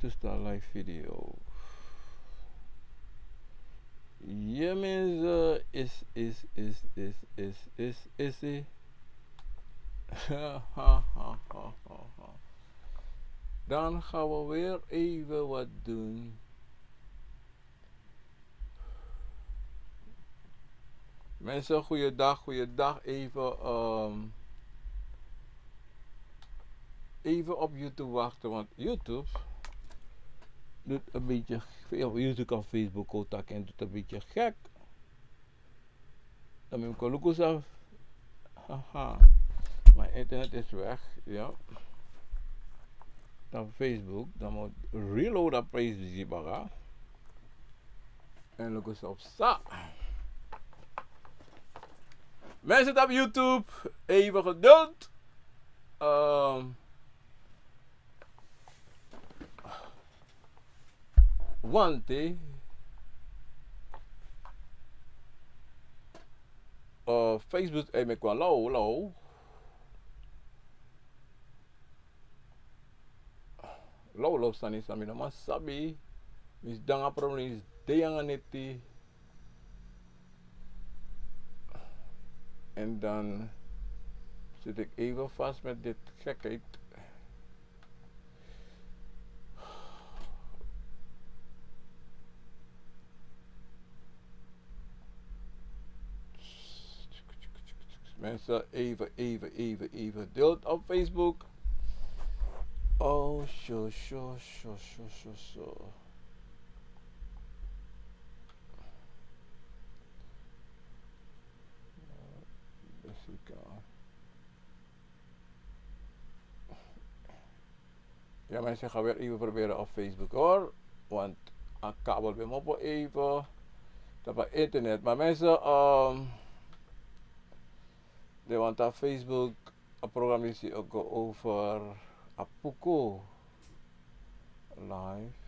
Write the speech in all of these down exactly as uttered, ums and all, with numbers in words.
Toestel live video. Ja, mensen, is, is, is, is, is, is, is, is. Ha, ha, ha, ha, ha. Dan gaan we weer even wat doen. Mensen, goeiedag, goeiedag. Even, ehm, even op YouTube wachten, want YouTube doet een beetje, of YouTube of Facebook contact en doet een beetje gek. Dan moet ik lukken zelf. Haha. Mijn internet is weg, ja. Dan Facebook, dan moet reload op Facebook, baga. En lukken ze op sa. Mensen op YouTube, even geduld. Ehm, want, eh, Facebook, eh, meki wan low, low. Low, low sani san mi no man sabi. Mi sidon nanga problem, mi sidon nanga neti. En dan zit ik even vast met dit gekheid. Mensen, even, even, even, even geduld op Facebook. Oh, zo, zo, zo. Jessica. Ja, mensen, gaan weer even proberen op Facebook, hoor. Want a kabel ben mopo even. Dat bij internet. Maar mensen, ehm, die want op Facebook, a programma is hier ook over a puku. Live.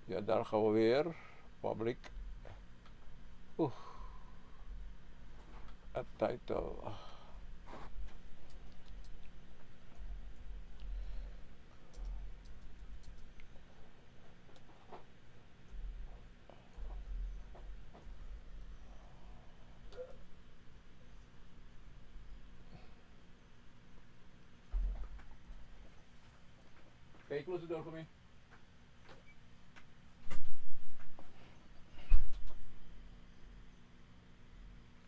Ja, daar gaan we weer. Public. Oeh. A title. Can you close the door for me?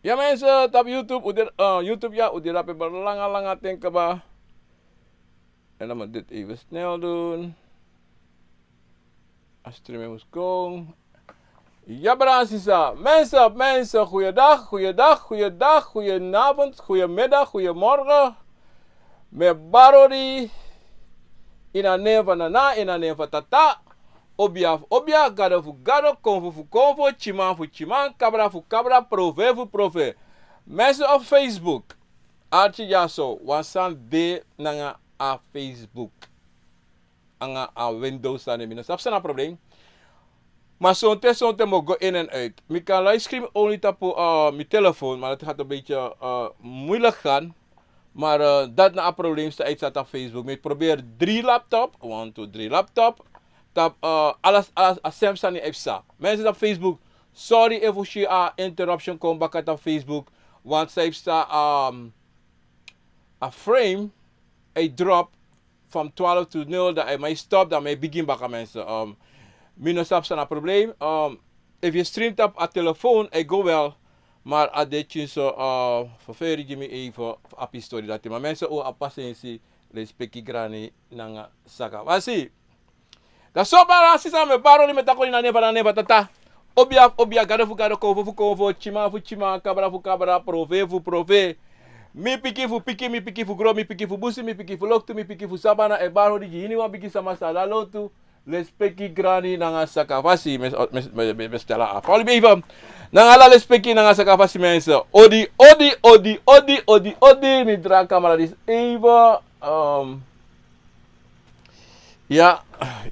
Ja, mensen, op YouTube, un de, eh, YouTube, ja, un de lapi langa, langa ten kaba. En dan moet dit even snel doen. A streaming mus kon. Ja, brada, sisa. Mensen, mensen, goeiedag, goeiedag, goeiedag, goedenavond, goedemiddag, goedemorgen. Mi e bari odi ini a nen fu Nana, ini a nen fu Tata. Obia fu obia, gado fu gado, konfo fu konfo, tyiman fu tyiman, kabra fu kabra, profeti fu profeti. Mensen op Facebook. Arki dyaso, wan sani de nanga a Facebook. Nanga a window sani, mi no sabi san na a probleem. Ma sonten, sonten mi o go in en uit. Mi kan livestream only tapu, eh, mi telefoon, maar dat gaat een beetje, eh, moeilijk gaan. Maar, eh, dat na a probleem san e psa tapu Facebook. Mi e proberi dri laptop, one, two, dri laptop. Tapu, eh, alles, alles, a sem sani e psa. Mensen tapu Facebook, sorry efu un si a interruption kon baka tapu Facebook. Want san e psa, ehm, a frame e drop from twaalf to nul, dan e man e stop, dan man e bigin baka, mensen. Ehm, mi no sabi san na a probleem. Ehm, efu yu e stream tapu a telefoon, e go wel. Maar a de tyinso, eh, ferferi gi mi even fu abi a story dati. Ma mensen, un abi pasensi, lespeki, grani nanga sakafasi. Dan so, brada, sisa, mi e bari odi, mi e taki odi ini a nen fu Nana, nen fu Tata. Obia fu obia, gado fu gado, konfo fu konfo, tyiman fu tyiman, kabra fu kabra, profeti fu profeti. Mi pikin fu pikin, mi pikin fu gron, mi pikin fu busi, mi pikin fu loktu, mi pikin fu sabana, e bari odi gi ini wan bigi sama san de na lontu. Lespeki, grani nanga sakafasi, mi e, mi e, mi e, mi e stel a. Follow mi even. Nanga ala lespeki nanga sakafasi, mensen. Odi, odi, odi, odi, odi, odi. Mi drai a camera disi even. Ehm, ja,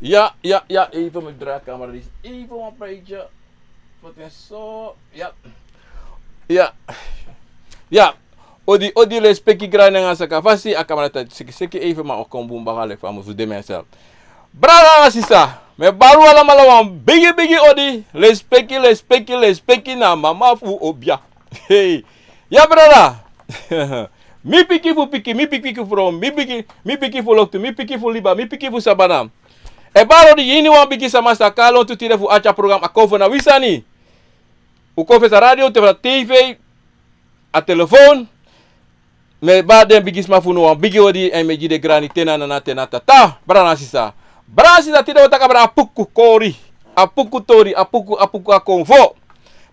ja, ja, ja, even, mi drai a camera disi even wan beetje. Put in zo, ja. Ja. Ja. Odi, odi, lespeki, grani nanga saka fasi, a kamera ta seki seki even, ma o kon bun baka leki fa a musu de, mensen. Brada nanga sisa, mi e bari un alamala wan bigi bigi odi, lespeki, lespeki, lespeki na mama fu obia. Hey, ya brada. Mi pikin fu pikin, mi pikin fu ron, mi pikin, mi pikin fu loktu, mi pikin fu liba, mi pikin fu sabana. E bari odi gi ini wan bigi sama sa kon lontu tide fu a tyari program a kon fu na wi sani. Un kon fesi a radio, te fu na tv, a telefon. Mi e bari den bigisma fu unu wan bigi odi, èn mi e gi den grani te na nana te na tata. Brada nanga sisa. Brada nanga sisa, tide un o taki abra a puku kori. A puku tori, a puku, a puku a konfo.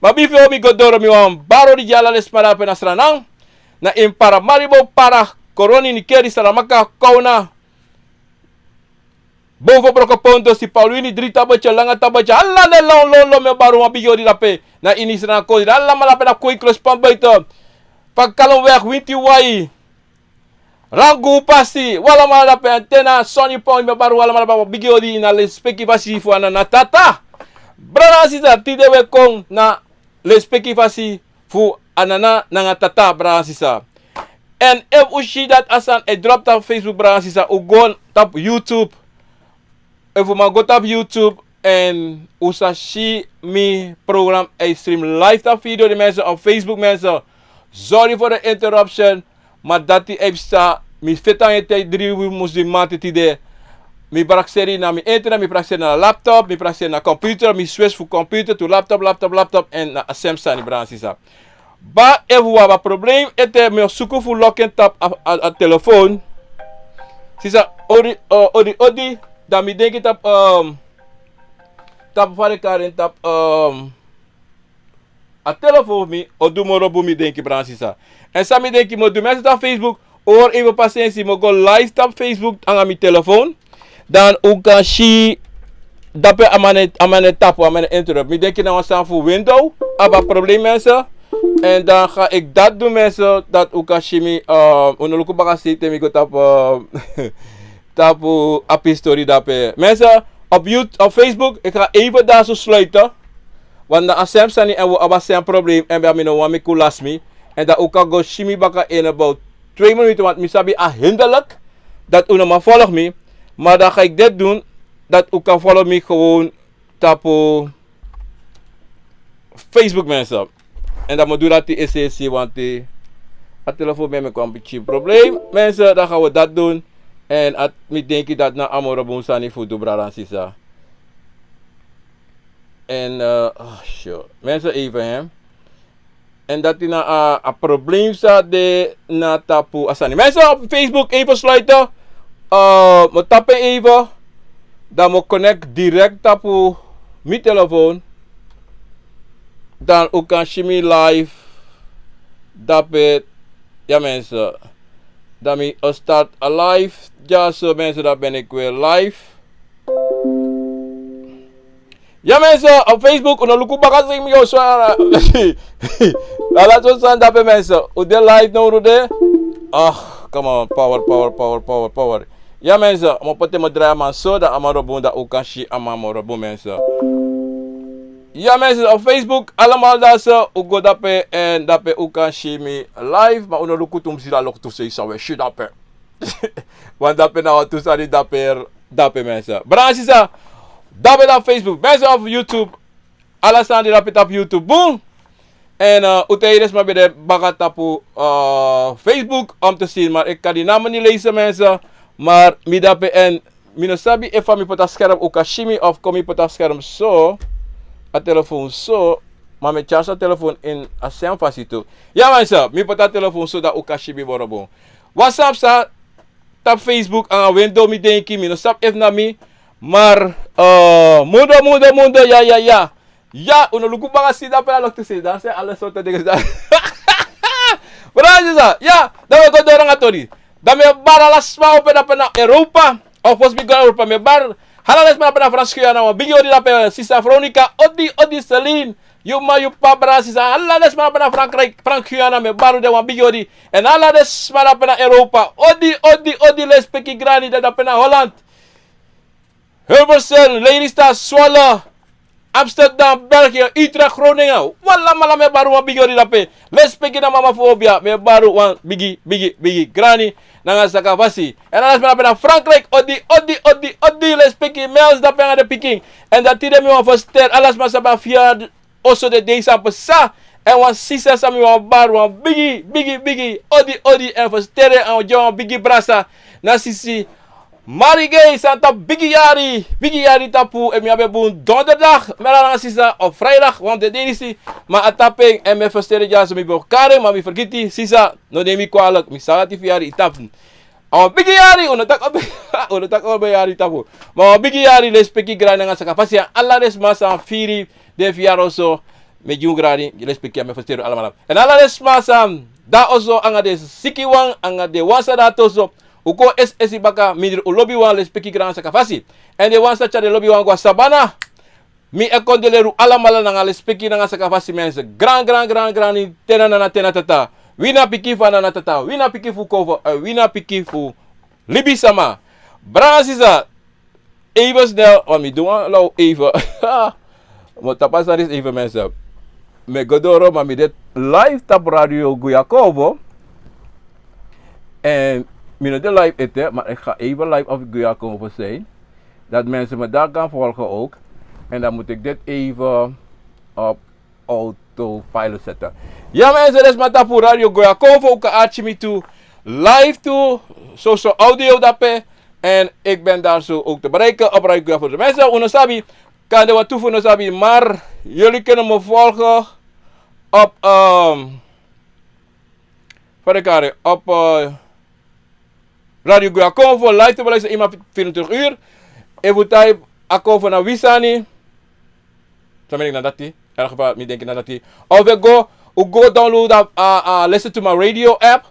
Ma bifo mi go doro, mi wani bari odi gi ala den sma dape na Sranan. Na ini Paramaribo, Para, Koroni, Nickerie, Saramacca, Kauna, Boven Brokopondo, Sipaliwini, Drie Tabbertje, Lange Tabbertje, ala den lon, lon, lon, mi e bari un wan bigi odi dape. Na ini Sranan kondre, alamala dape na Kwiklos, Span Buiten, Van Kallenweg, Winti Wai, Rangu Pasi, un alamala dape, èn te na Soni Pon, mi e bari un alamala dape wan bigi odi ini a lespeki fasi fu a nana tata. Brada nanga sisa, tide wi e kon na lespeki fasi fu a nana nanga tata, brada nanga sisa. Èn efu un si dati a sani e drop tapu Facebook, brada nanga sisa, un go tapu YouTube. Efu un man go tapu YouTube, èn un sa si mi program e stream live tapu video, den mensen op Facebook, mensen. Sorry voor de interruption. Ma dati e psa, mi feti nanga en te dri wi mus di mati tide. Mi prakseri na mi internet, mi prakseri na laptop, mi prakseri na computer, mi switch fu computer tu laptop, laptop, laptop, èn na a sem sani, brada nanga sisa. Ma efu un abi a problem ete, mi o suku fu lock en tapu a, a, a telefon. Sisa, odi, eh, odi, odi, dan mi denki tapu, ehm, tapu fa den kari en tapu, ehm, a telefon fu mi o du moro bun, mi denki, brada nanga sisa. Èn san mi denki mi o du, mensen, tapu Facebook, un hori even pasensi, mi o go live tapu Facebook nanga mi telefon. Dan un kan si dape a man e, a man e tapu, a man e interrupt. Mi denki na wan sani fu window abi a problem, mensen. Èn dan ga ik dat doen, mensen, dat un kan si mi, eh, un no luku baka sei te mi go tapu, eh, tapu a pistori dape. Mensen, op YouTube, op Facebook, ik ga even daar zo sluiten. Want na a sem sani èn un abi a sem problem èn mi no wani meki un lasi mi. Èn dan un kan go si mi baka in about twee minuten, want mi sabi a hinderlijk dat un no man volg mi. Maar dan ga ik dit doen, dat un kan volg mi gewoon tapu Facebook, mensen. Èn dan mi o du dati esi esi, want a telefon meki wan pikin problem, mensen. Dan gaan we dat doen. Èn a, mi denki dati na a moro bun sani fu du, brada nanga sisa. Èn, eh, oh, sure. Mensen, even, hè. Èn dati na a, a problem sa de na tapu a sani. Mensen, op Facebook even sluiten. Eh, mi o tapu en even. Dan mi o connect direct tapu mi telefon. Dan un kan si mi live dape. Ja, mensen. Dan mi o start a live. Ja, so, mensen, dan ben ik weer live. Ja, mensen, op Facebook, un no luku baka sei mi o swara. Ala so sani dape, mensen. Un de live now, un de. Ah, come on, power, power, power, power, power. Ja, mensen, mi o poti en, mi o drai a man so, dan a man moro bun, dan un kan si a man moro bun, mensen. Ja, mensen, op Facebook, alamala dati so, un go dape, èn dape un kan si mi live, ma un no luku tu, mi si dan loktu sei san un e si dape. Want dape na wantu sani dape, dape, mensen. Brada nanga sisa, dape na Facebook, mensen, op YouTube. Ala sani dape tapu YouTube. Bun. Èn, eh, un taigi den sma ben de baka tapu, eh, Facebook om te zien, maar ik kan die namen niet lezen, mensen. Maar mi dape èn mi no sabi efu mi poti a scherm, un kan si mi, of kon mi poti a scherm so, a telefon so, ma mi e charge a telefon ini a sem fasi tu. Ja, mensen, mi poti a telefon so dan un kan si mi moro bun. Wan sani psa tapu Facebook nanga window, mi denki, mi no sabi efu na mi, maar, eh, mundo, mundo, mundo, ja, ja, ja. Ja, un no luku baka sei dape, a loktu sei, dan sei ala sortu dingen dan. Brada nanga sisa, ja, dan wi e go doro nanga tori. Dan mi e bari ala sma dape na Europa. Of fosi mi go Europa, mi e bari ala den sma dape na Frans Guyana, wan bigi odi dape, sisa Veronica, odi, odi Celine. Yu ma, yu pa, brada nanga sisa, ala den sma dape na Frankrijk, Frans Guyana, mi e bari den wan bigi odi. Èn ala den sma dape na Europa, odi, odi, odi, lespeki, grani, den dape na Holland, Hilversum, Lelystad, Zwolle, Amsterdam, België, Utrecht, Groningen. Wi alamala mi e bari wan bigi odi dape. Lespeki na mama fu obia, mi e bari wan bigi, bigi, bigi grani nanga saka fasi. Èn ala sma dape na Frankrijk, odi, odi, odi, odi, lespeki, Mels dape nanga den pikin. Èn dan tide mi wani ferstel ala sma san ben abi fia oso den dei san pasa. Èn wan sisa san mi wani bari wan bigi, bigi, bigi odi, odi, èn ferstel en, èn gi en wan bigi brasa. Na sisi Marigay san tapu bigi yari, bigi yari tapu, èn mi abi en bun donderdag, mi e langa sisa, of vrijdag, wan fu den dei disi, ma a tapu en, èn mi e ferstel en dyaso, mi ben o kari en, ma mi fergiti, sisa, no neem mi kwalijk, mi sa dati fu yari i tapu. A wan bigi yari, un no taki, un no taki a wan bigi yari tapu. Ma a wan bigi yari, lespeki, grani nanga saka fasi, èn ala den sma san firi den fu yari oso, mi e gi un grani, lespeki, èn mi e ferstel un alamala. Èn ala den sma san de na oso, anga den sikiwan, anga den wan san de na oso, un kon esi esi baka, mindri un lobiwan, lespeki, grani nanga saka fasi. Èn den wan san tyari den lobiwan go na sabana, mi e kondoleri un alamala nanga lespeki nanga saka fasi, mensen. Gran, gran, gran, grani, te na nana, te na tata. Wi na pikin fu a nana tata, wi na pikin fu Konfo, èn wi na pikin fu libisama. Brada nanga sisa, even snel, want mi du wan law even. Mi o tapu a sani disi even, mensen. Mi e go doro, ma mi de live tapu Radio Guya Konfo. En mi no de live ete, maar ik ga even live op Guya Konfo zijn. Dat mensen me daar gaan volgen ook. En dan moet ik dit even op autopilot zetten. Ya mensen, den sma tapu Radio Guya Konfo, un kan arki mi tu live tu, social audio dape. En ik ben daar zo ook te bereiken op Radio Guya Konfo. Mensen, un no sabi, kande wantu fu un no sabi, maar jullie kunnen me volgen op, ehm, verder kare, op, eh, Radio Guya Konfo, live te beluisteren, eenmaal vierentwintig uur. Efu type a Konfo na wi sani. San mi denki na dati. In elk geval, mi denki na dati. Of un go, un go download a, a, a Listen to My Radio app.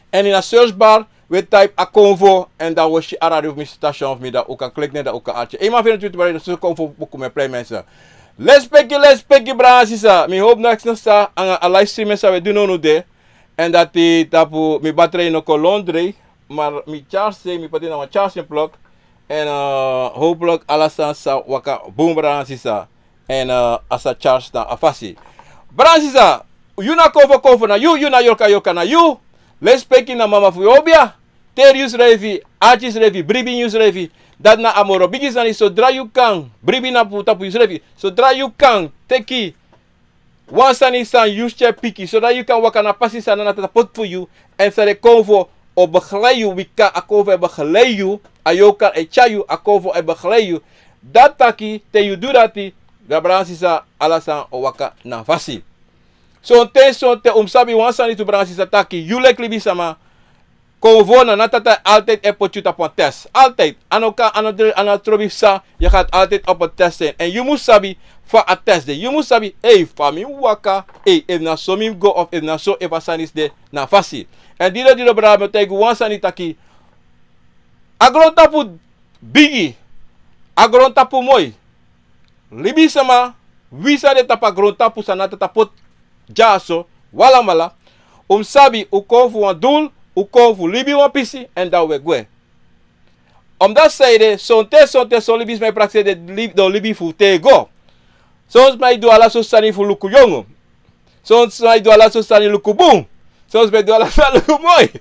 En in a search bar, un e type a Konfo. En dan un o si a radio fu mi station fu mi, dan un kan klik na en, dan un kan arki. Eenmaal vierentwintig uur, so Konfo buku mi e play, mensen. Lespeki, lespeki, brada nanga sisa. Mi hoop neks no sa, anga a livestream san un e du nownow de. En dati tapu mi batterij no kon lon drei, maar mi charge, mi poti na wan charging plug. En, eh, hopelijk ala sani sa waka bun, brada nanga sisa. En, eh, a sa charge na a fasi. Brada nanga sisa, yu na Konfo, Konfo na yu, yu na Yorka, Yorka na yu. Lespeki na mama fu yu obia. Teri yusrefi, arki yusrefi, bribi ini yusrefi. Dati na a moro bigi sani, sodra yu kan bribi na fu tapu yusrefi. Sodra yu kan teki wan sani san yu tyari piki, sodra yu kan waka na a pasi san Nana Tata poti fu yu, èn san den Konfo o begeleid yu, bika a Konfo e begeleid yu, a Yorka e tyari yu, a Konfo e begeleid yu. Dati taki te yu du dati, dan brada nanga sisa, ala sani o waka na fasi. Sonten, sonten un mus sabi wan sani tu, brada nanga sisa, taki yu leki libisama, Konfo, Nana Tata altijd e poti yu tapu wan test. Altijd. A no kan, a no dre-, a no trobi san, yu gaat altijd op een test zijn. En yu mus sabi fa a test de. Yu mus sabi, ei, fa mi waka, ei, efu na so mi go of efu na so, efu a sani de na fasi. En didon, didon, brada, mi o taigi wan sani taki, a grontapu bigi, a grontapu moi. Libisama, wi san de tapu a grontapu san Nana Tata poti dyaso, wi alamala, un mus sabi, un kon fu wan dul, un kon fu libi wan pisi, èn dan un e gwe. Omdati sanede, sonten, sonten, son libisma e prakseri den lib-, den libi fu tego. Son sma e du ala sortu sani fu luku yongu. Son sma e du ala sortu sani luku bun. Son sma e du ala sani luku moi.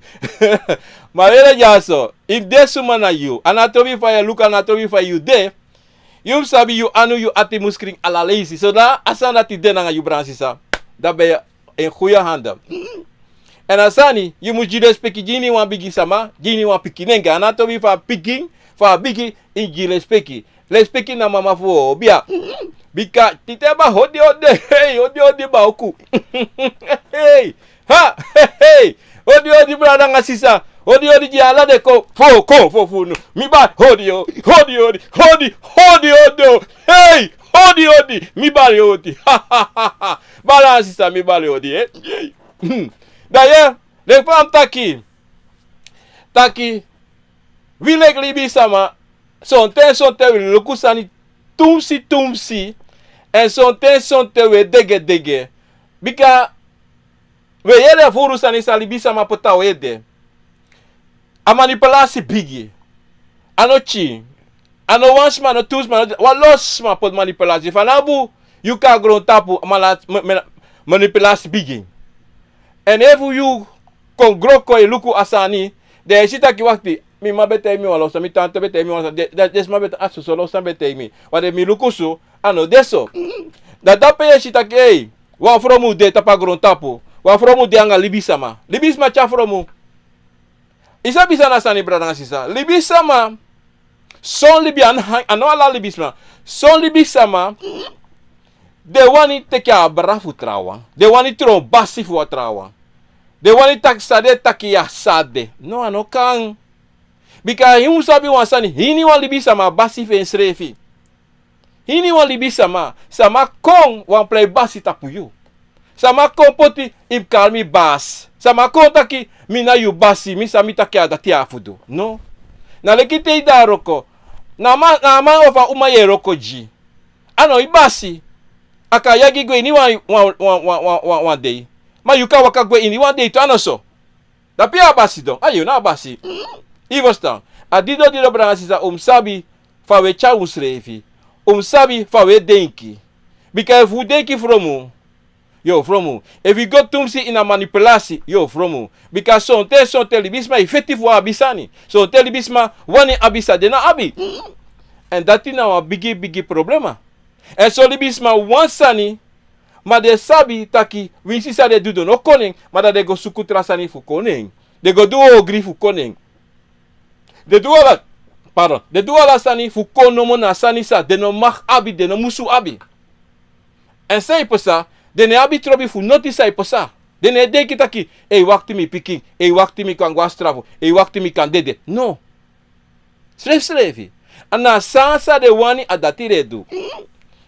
Ma weri dyaso, efu den suma na yu, a no trobi fa yu e luku, a no trobi fa yu de, yu mus sabi yu anu, yu ati mus krin ala leisi. Sodra a sani dati de nanga yu, brada nanga sisa, dan ben yu in goede handen. Èn a sani, yu mus gi lespeki gi iniwan bigi sama, gi iniwan pikinenge. A no trobi fa a pikin, fa a bigi, yu mus gi lespeki. Lespeki na mama fu obia. Bika tide ba hodi hodi, hei, hodi hodi ba oku. Hei, ha, hei, hodi hodi, brada nanga sisa. Hodi hodi gi ala den Konfo, Konfo fu unu. Mi bari hodi o, hodi hodi, hodi, hodi hodi o. Hei, hodi hodi, mi bari hodi. Ha, ha, ha, ha. Brada nanga sisa, mi bari hodi, eh. Hei. Hmm. Dan yu, leki fa mi taki. Taki, wi leki libisama, sonten, sonten wi luku sani tumsi, tumsi, èn sonten, sonten wi e dege, dege. Bika wi e yere furu sani san libisama poti na wi ede. A manipulasi bigi. A no pikin. A no wan sma, no tu sma, no, wan lo sma poti manipulasi. Fanowdu yu kon a grontapu, mala, ma-, ma-, manipulasi bigin. Èn efu yu kon gro kon e luku a sani, dan yu e si taki wakti, mi mama ben taigi mi wan lo sani, mi tanta ben taigi mi wan lo sani, den, den, den sma ben taigi, a soso lo sani ben taigi mi. Ma efu mi luku so, a no de so. Dan dape yu e si taki, ei, wan fromu de tapu a grontapu. Wan fromu de anga libisama. Libisama tyari fromu. Yu sabi san na a sani, brada nanga sisa? Libisama, son libi, a no, a no ala libisama. Son libisama, den wani teki abra fu trawan. Den wani tron basi fu wan trawan. Den wani taki san den e taki ya san de. No, a no kan. Bika yu mu sabi wan sani, hiniwan libisama a basi fu ensrefi. Hiniwan libisama, sama kon wan prei basi tapu yu. Sama kon poti, yu mus kari mi basi. Sama kon taki, mi na yu basi, mi san mi taki a dati a fu du. No. Na leki te yu de a wroko. Na a man, na a man ofu a uma yu e wroko gi. A no yu basi. A kan yagi gwe ini wan, wan, wan dei. Ma yu kan waka gwe ini wan dei tu, a no so. Dape a basi sidon, a yu na a basi. Yu ferstan. A didon didon, brada nanga sisa, un mus sabi fa un e tyari unsrefi. Un mus sabi fa un e denki. Bika efu un denki fromu, yu o fromu. Efu yu go tumsi ini a manipulasi, yu o fromu. Bika sonten sonten libisma e feti fu abi sani. Sonten libisma wani abi san den no abi. Èn dati na wan bigi bigi problema. Èn son libisma wani sani, ma den sabi taki winsi san den du, den no kon na en, ma dan den go suku tra sani fu kon na en. Den go du ogri fu kon na en. Den du ala, pardon, den du ala sani fu kon nomo na sani san den no mag abi, den no musu abi. Èn san e pasa, den no e abi trobi fu noti san e pasa. Den no e denki taki, ei, wakti mi pikin, ei, wakti mi kan go na strafu, ei, wakti mi kan dede. No. Srefsrefi. A na san san den wani, a dati den e du.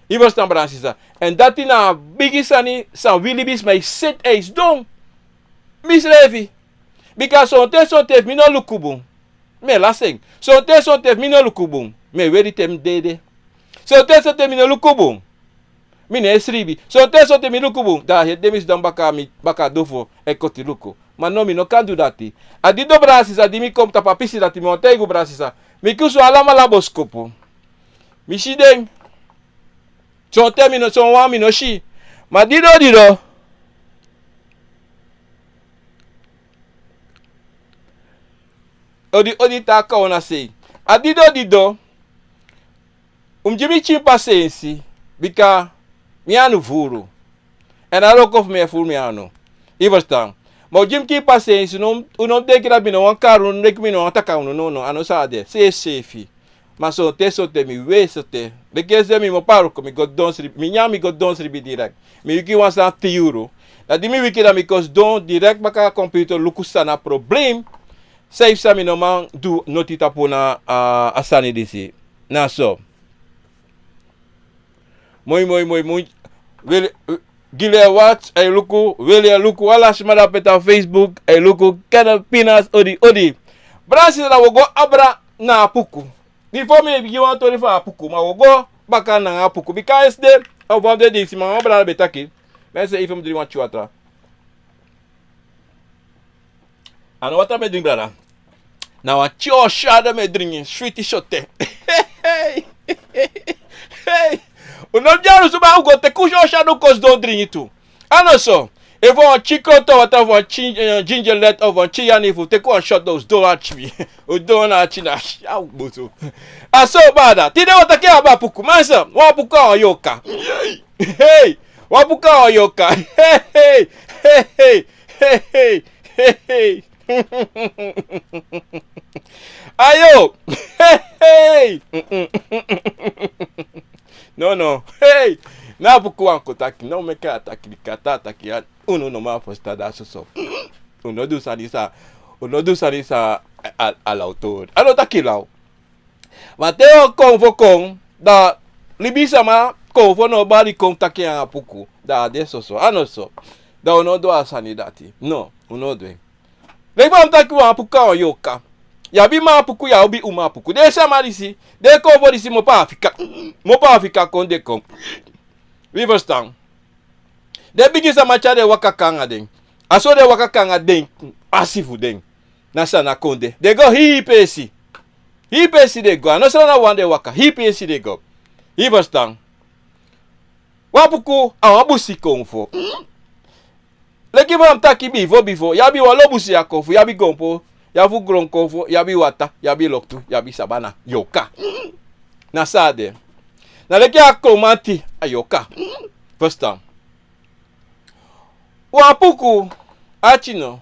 Yu ferstan, brada nanga sisa. Èn dati na a bigi sani san wi libisma e seti e sidon. Misrefi. Bika sonten sonten efu mi no luku bun, mi e lasi en. Sonten sonten efu mi no luku bun, mi e weri te mi dede. Sonten sonten mi no luku bun, mi no e sribi. Sonten sonten mi luku bun, dan a heri de mi sidon baka mi, baka dofo e koti luku. Ma no, mi no kan du dati. A didon, brada nanga sisa, di mi kon tapu a pisi dati, mi wani taigi un, brada nanga sisa. Mi kusu alamala boskopu. Mi si den. Sonten mi no, sonwan mi no si. Ma didon didon. Odi odi, taki a wan sei. A didon didon. Un mus gi mi pikin pasensi, bika mi anu furu. Èn a wroko fu mi e furu mi anu. Yu ferstan. Ma un gi mi pikin pasensi, no, un no mus denki taki mi no wani kari unu, denki mi no wani taki unu, no, no, a no so a de. Srefsrefi. Ma sonten sonten mi wei sonten. Leki esi mi mu opo a wroko, mi go sidon sribi, mi nyan, mi go sidon sribi direkt. Mi wiki wan sani tin yuru. Dan di mi wiki, dan mi kon sidon direkt baka a computer luku san na a problem. San efu san mi no man du noti tapu na a, a sani disi. Na so. Moi, moi, moi, moi. Wele, eh, Gile Wat, a e luku, Wele a e luku, ala sma dape tapu Facebook, a e luku, Kenneth Pinas, odi, odi. Brada nanga sisa, dan un o go abra na a puku. Bifo mi e bigin wan tori fu a puku, ma un o go baka nanga a puku. Bika yesde, a wan fu den disi, ma wan brada ben taki. Mi e si efu mi dringi wan tyu watra. A no watra mi e dringi, brada. Na wan tyu Oshado mi e dringi, switi sote. Hey! Hey! Un no dyalusu, ma un go teki un Oshado kon sidon dringi tu. A no so. Efu wan tyu koto watra, wan tyu, eh, ginger let, of wan tyu yani fu teki wan shot, dan un sidon arki mi. Un sidon na arki na, au, butu. A so, brada. Tide un o taki abra puku, ma so, wan puku a wan yoka. Hey! Wan puku a wan yoka. Hey, hey, hey, hey, hey, hey, hey, hey. Ayo! Hey, hey! No, no. Hey! Na puku wan kon taki, no meki a taki, bika te a taki ya, unu no man ferstan dati soso. Un no du sani san, un no du sani san a, a, a law tori. A no taki law. Ma te yu o kon fu kon, dan libisama kon fu nobody kon taki anga puku, dan a de soso, a no so. Dan un no du a sani dati. No, un no du en. Leki fa mi taki, wan puku a wan yoka. Yu abi man puku, yu abi uma puku. Den sama disi, den kon fu disi, mi opo Afrika, mi opo Afrika kondee kon. Wi ferstan. Den bigi sama tyari den waka kon anga den. A so den waka kon anga den, a si fu den. Na Saanan kondee. Den go hii peesi. Hii peesi den go. A no srana wan den waka. Hii peesi den go. Yu e ferstan. Wan Apuku a wan busi konfo. Leki fa mi taki bifo bifo, yu abi wan lo busi ya konfo, yu abi gonpo, yu abi gron konfo, yu abi wata, yu abi loktu, yu abi sabana, yoka. Na so a de. Na leki a Kromanti, a yoka. Ferstan. Wan Apuku, ati no.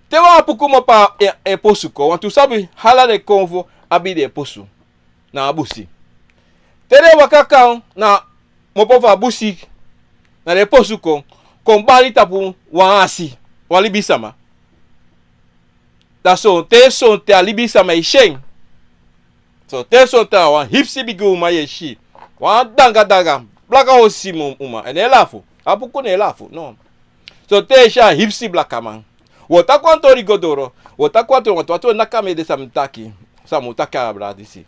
Te wan Apuku kmopo a en, en posu kon, wantu sabi ala den konfo abi den posu. Na a busi. Te den waka kon na kmopo fu a busi, na den posu kon, kon bari tapu wan asi, wan libisama. Da sonten sonten a libisama e si en. Sonten sonten a wan hipsi bigi uma yu e si. Wan danga danga, blaka hosisi mu-, uma. Èn ne en lafu. Apuku ne en lafu. No. Sonten yu e si a hipsi blakaman. Wi o taki wan tori go doro. Wi o taki wan tori, wantu wan tori naki a mi ede san mi taki. San mi o taki a bra disi.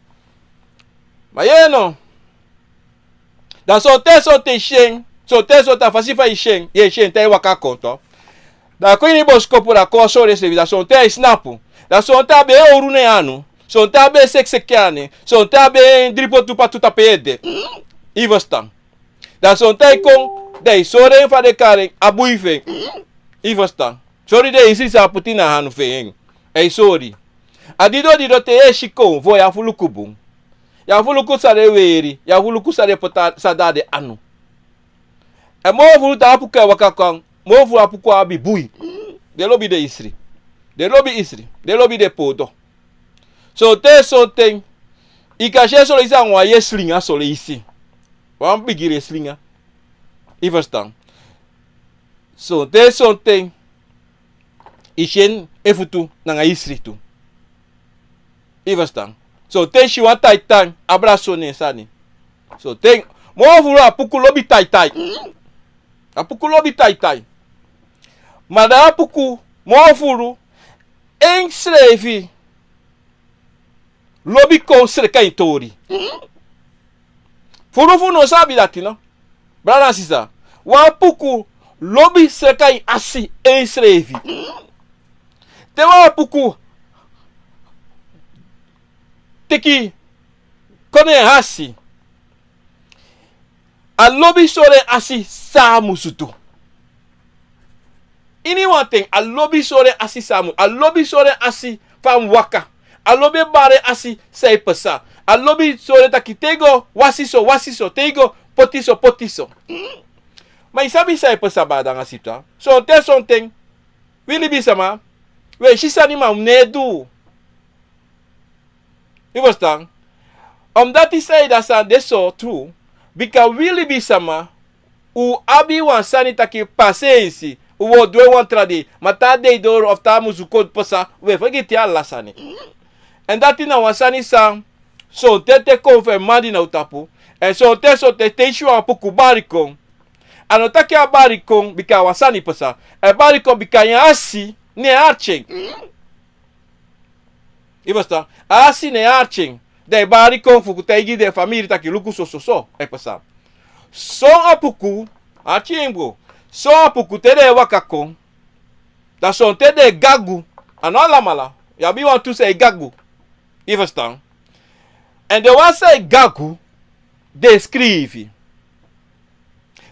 Ma yu e no. Da sonten sonten yu e si en, sonten sonten a fasi fa yu e si en, yu e si en te a e waka kon tu. Da kon ini bosikopu, da kon sori ensrefi, da sonten a e sinapu. Da sonten a be e owru na en anu. Sonten a be e sekiseki en anu. Sonten a be e dripo tu patu tapu en ede. Yu e ferstan. Da sonten a e kon, da a e sori en fa den kari en, a bui fu en. Yu e ferstan. Sori den isri san a poti na a anu fu en. A e sori. A dido dido te yu e si konfo, yu abi fu luku bun. Yu abi fu luku san den weri, yu abi fu luku san den poti, san de a den anu. Èn moo furu te Apuku e waka kon, moo furu Apuku abi bui. Den lobi den isri. Den lobi isri. Den lobi den poodo. Sonten sonten, yu kan si en soleisi anga wan yeye slinga soleisi. Wan bigi yeye slinga. Yu e ferstan. Sonten sonten, yu e si en futu nanga isri tu. Yu e ferstan. Sonten yu e si wan taitai, abra so na en sani. Sonten, moo furu Apuku lobi taitai. Apuku lobi taitai. Ma da Apuku, moo furu, ensrefi lobi kon sreka en tori. Furu fu unu o sabi dati no. Brada nanga sisa, wan Apuku lobi sreka en asi ensrefi. Te wan Apuku teki kon na en asi, a lobi sori en asi san a musu du. Ini wan ten, a lobi sori en asi san a mu-, a lobi sori en asi fa a mu waka. A lobi bari en asi san e pasa. A lobi sori en taki te yu go wasi so, wasi so, te yu go poti so, poti so. Ma yu sabi san e pasa, brada nanga sisa? Sonten sonten, wi libisama, wi e si sani ma wi no e du. Yu e ferstan? Omdati san e du a sani de so tru, bika wi libisama, un abi wan sani taki pasensi, un o du en wan tra dei, ma te a dei doro of te a musu kon pasa, un e fergiti ala sani. Èn dati na wan sani san, sonten te kon fu en mandi na un tapu, èn sonten sonten te yu si wan Apuku bari kon, a no taki a bari kon bika wan sani pasa, a e bari kon bika en asi, ne en arki en. Yu e ferstan? A asi ne en arki en. Da a e bari kon fu kon taigi den famiri taki luku so so so e pasa. Son Apuku, arki en bun. Son Apuku te den e waka kon, da sonten den e gagu. A no alamala. Yu abi wantu san e gagu. Yu e ferstan? Èn den wan san e gagu, den e skrifi.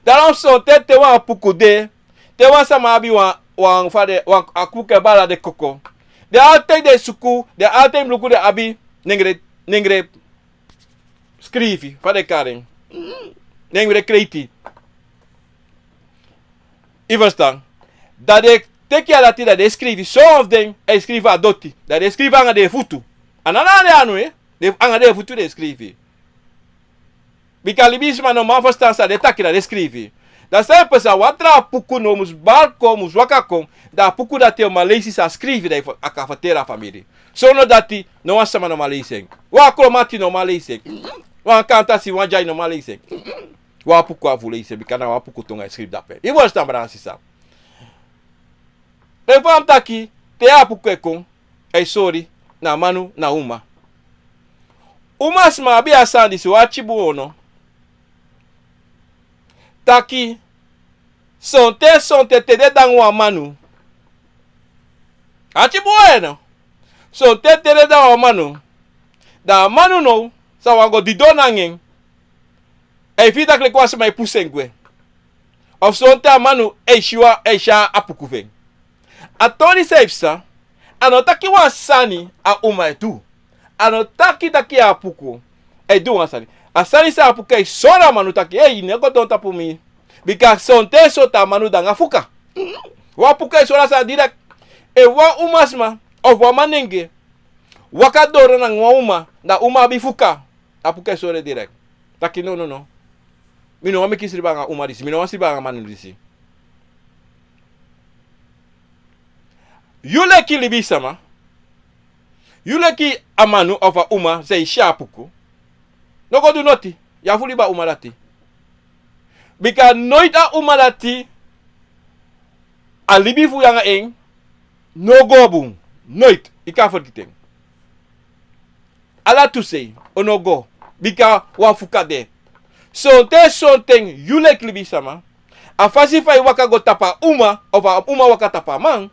Daarom sonten te wan Apuku de, te wan sama abi wan, wan fa den, wan Apuku e bari den koko, den altijd den suku, den altijd luku den abi nengre, nengre skrifi, fa den kari en. Nengre kreiti. Yu e ferstan? Da den teki a dati, da den e skrifi, son fu den e skrifi a doti. Da den e skrifi anga den futu. A no nanga den anu, eh? Den, anga den futu den e skrifi. Bika libisma no man ferstan san den e taki, da den e skrifi. Da san e pasa, wan tra Apuku no musu bari kon, musu waka kon, da a Apuku dati o man leisi san a skrifi, da a kan ferteri a famiri. Sondro dati, no wan sama no man leisi en. Wan Kromanti no man leisi en. Wan Kantasi, wan Dyai no man leisi en. Wan Apuku abi fu leisi en, bika na wan Apuku tongo a e skrifi dape. Yu e ferstan, brada nanga sisa? Efu a mu taki, te Apuku e kon, a e sori, na manu, na uma. Umasma abi a sani disi, un ati bun o no? Taki, sonten sonten te den dangi wan manu. Ati bun o no? Sonten te den dangi wan manu, Da a manu now, san wani go didon nanga en, a e fii taki leki wan sma e pusu en gwe. Of sonten a manu e si wan, e si a apuku fu en. A tori san e psa, a no taki wan sani a uma e du. A no taki taki a apuku e du wan sani. A sani san a apuku e sori a manu taki, ei, i no go don tapu mi. Bika sonten sonten a manu de anga fuka. Wan apuku e sori a sani direct. Efu wan umasma of wan manenge waka doro nanga wan uma, da a uma abi fuka. A apuku e sori en direct. Taki no, no, no. Mi no wani meki i sribi anga a uma disi. Mi no wani sribi anga a manu disi. Yu leki libisma, yu leki a manu of a uma san e si a apuku, no go du noti. Yu abi fu libi a uma dati. Bika noiti a uma dati, a libi fu yu anga en no go bun. Noiti. I kan fergiti en. Ala tu sei, a no go. Bika wan fuka de. Sonten sonten yu leki libisma, a fasi fa i waka go tapu a uma, of a uma waka tapu a man.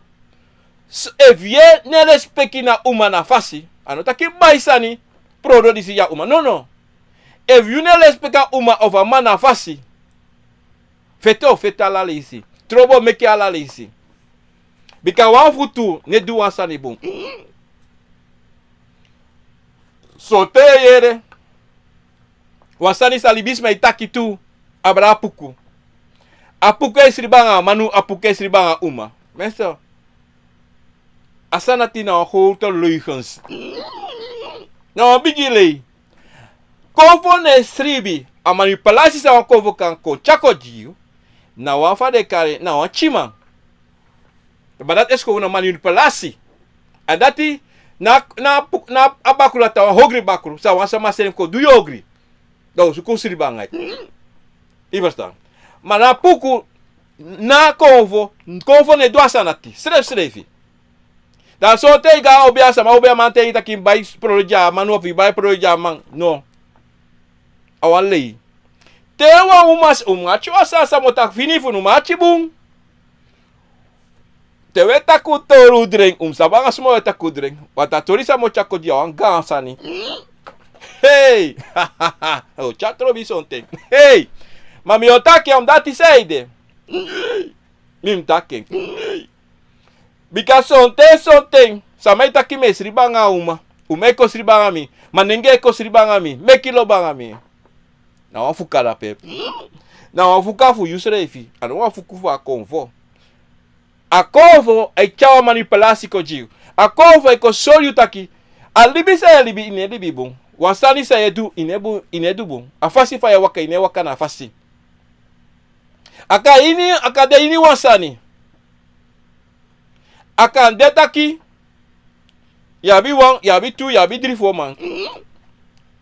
So, efu yu no e lespeki na uma na fasi, a no taki bai sani, prodo disi gi a uma. No, no. Efu yu no e lespeki a uma of a man na fasi, feti o feti ala leisi. Trobo o meki ala leisi. Bika wan fu tu no e du wan sani bun. Sonten yu e yere wan sani san libisma e taki tu, abra apuku. Apuku e sribi anga a manu, apuku e sribi anga a uma. Mensen, a sani dati na wan grote leugens. Na wan bigi lei. Konfo no e sribi. A manipulatie san wan konfo kan kon tyari kon gi yu, na wan fa den e kari en, na wan tyiman. Ma dati e siko fu na manipulatie. A dati na, na, na a bakru dati a wan ogri bakru. San wan sama seni fu kon du yu ogri. Dan un suku sribi anga en. I ferstan. Ma na apuku, na konfo, konfo no e du a sani dati. Srefsrefi. Dan sonten i go a obiasma, obiaman taigi yu taki i mus bai prolo gi a man, of i bai prolo gi a man. No. A wan lei. Te wan uma, un mu ati wan sani san mi o taki fini fu unu, un mu ati bun. Te un e taki un tori, un dren, un mu sabi anga suma un e taki un dren. Want a tori san mi o tyari kon gi yu a wan gaan sani. Hei! O tyari trobi sonten. Hei! Ma mi o taki en, omdat i sei de. Mi mu taki en. Bika sonten, sonten sama e taki mi e sribi anga a uma. Uma e kon sribi anga mi. Manenge e kon sribi anga mi. Meki lobi anga mi. Na wan fuka dape. Na wan fuka fu yusrefi. A no wan fuku fu a konfo. A konfo e tyari wan manipulatie kon gi yu. A konfo e kon sori yu taki a libi san yu e libi, i no e libi bun. Wan sani san yu e du, i no e bun, i no e du bun. A fasi fa yu e waka, i no e waka na a fasi. A kan ini, a kan de ini wan sani. A kan de taki yu abi wan, yu abi tu, yu abi dri, fo man.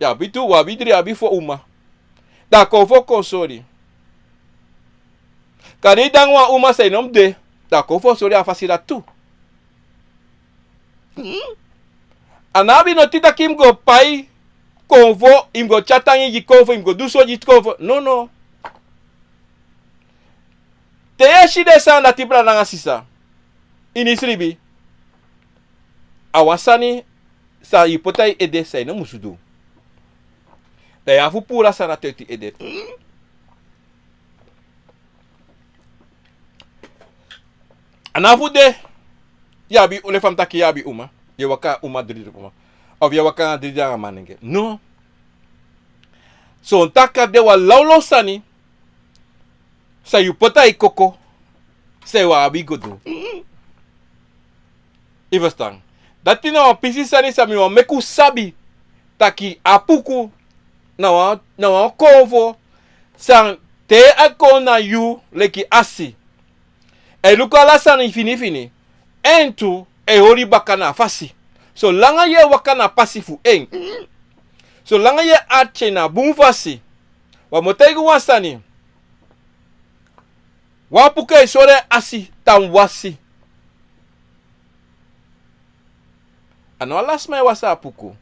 Yu abi tu, yu abi dri, yu abi fo uma. Dan a konfo kon sori. Kande i de anga wan uma san i no mu de, dan a konfo sori a fasi dati tu. A no abi noti taki i mu go pai konfo, i mu go tyari tangi gi konfo, i mu go du so gi konfo. No, no. Te yu e si den sani dati, brada nanga sisa, ini sribi, a wan sani san yu poti a yu ede san yu no musu du. Dan yu abi fu puru a sani dati uiti yu ede. A no abi fu de yu abi, leki fa mi taki, yu abi uma, yu e waka uma dri, uma. Of yu e waka anga dri dei anga manenge. No. Son taki a de wan lawlaw sani san yu poti a yu koko, san yu abi go du. I ferstan? Dati na wan pisi sani san mi wani meki un sabi taki Apuku na wan, na wan konfo san te a kon na yu leki asi, a e luku ala sani finifini, èn tu a e hori baka na a fasi. Solanga yu e waka na a pasi fu en, solanga yu e arki en na bun fasi. Wan mi o taigi un wan sani. Wan Apuku e sori en asi tan wasi. A no ala sma e wasi Apuku.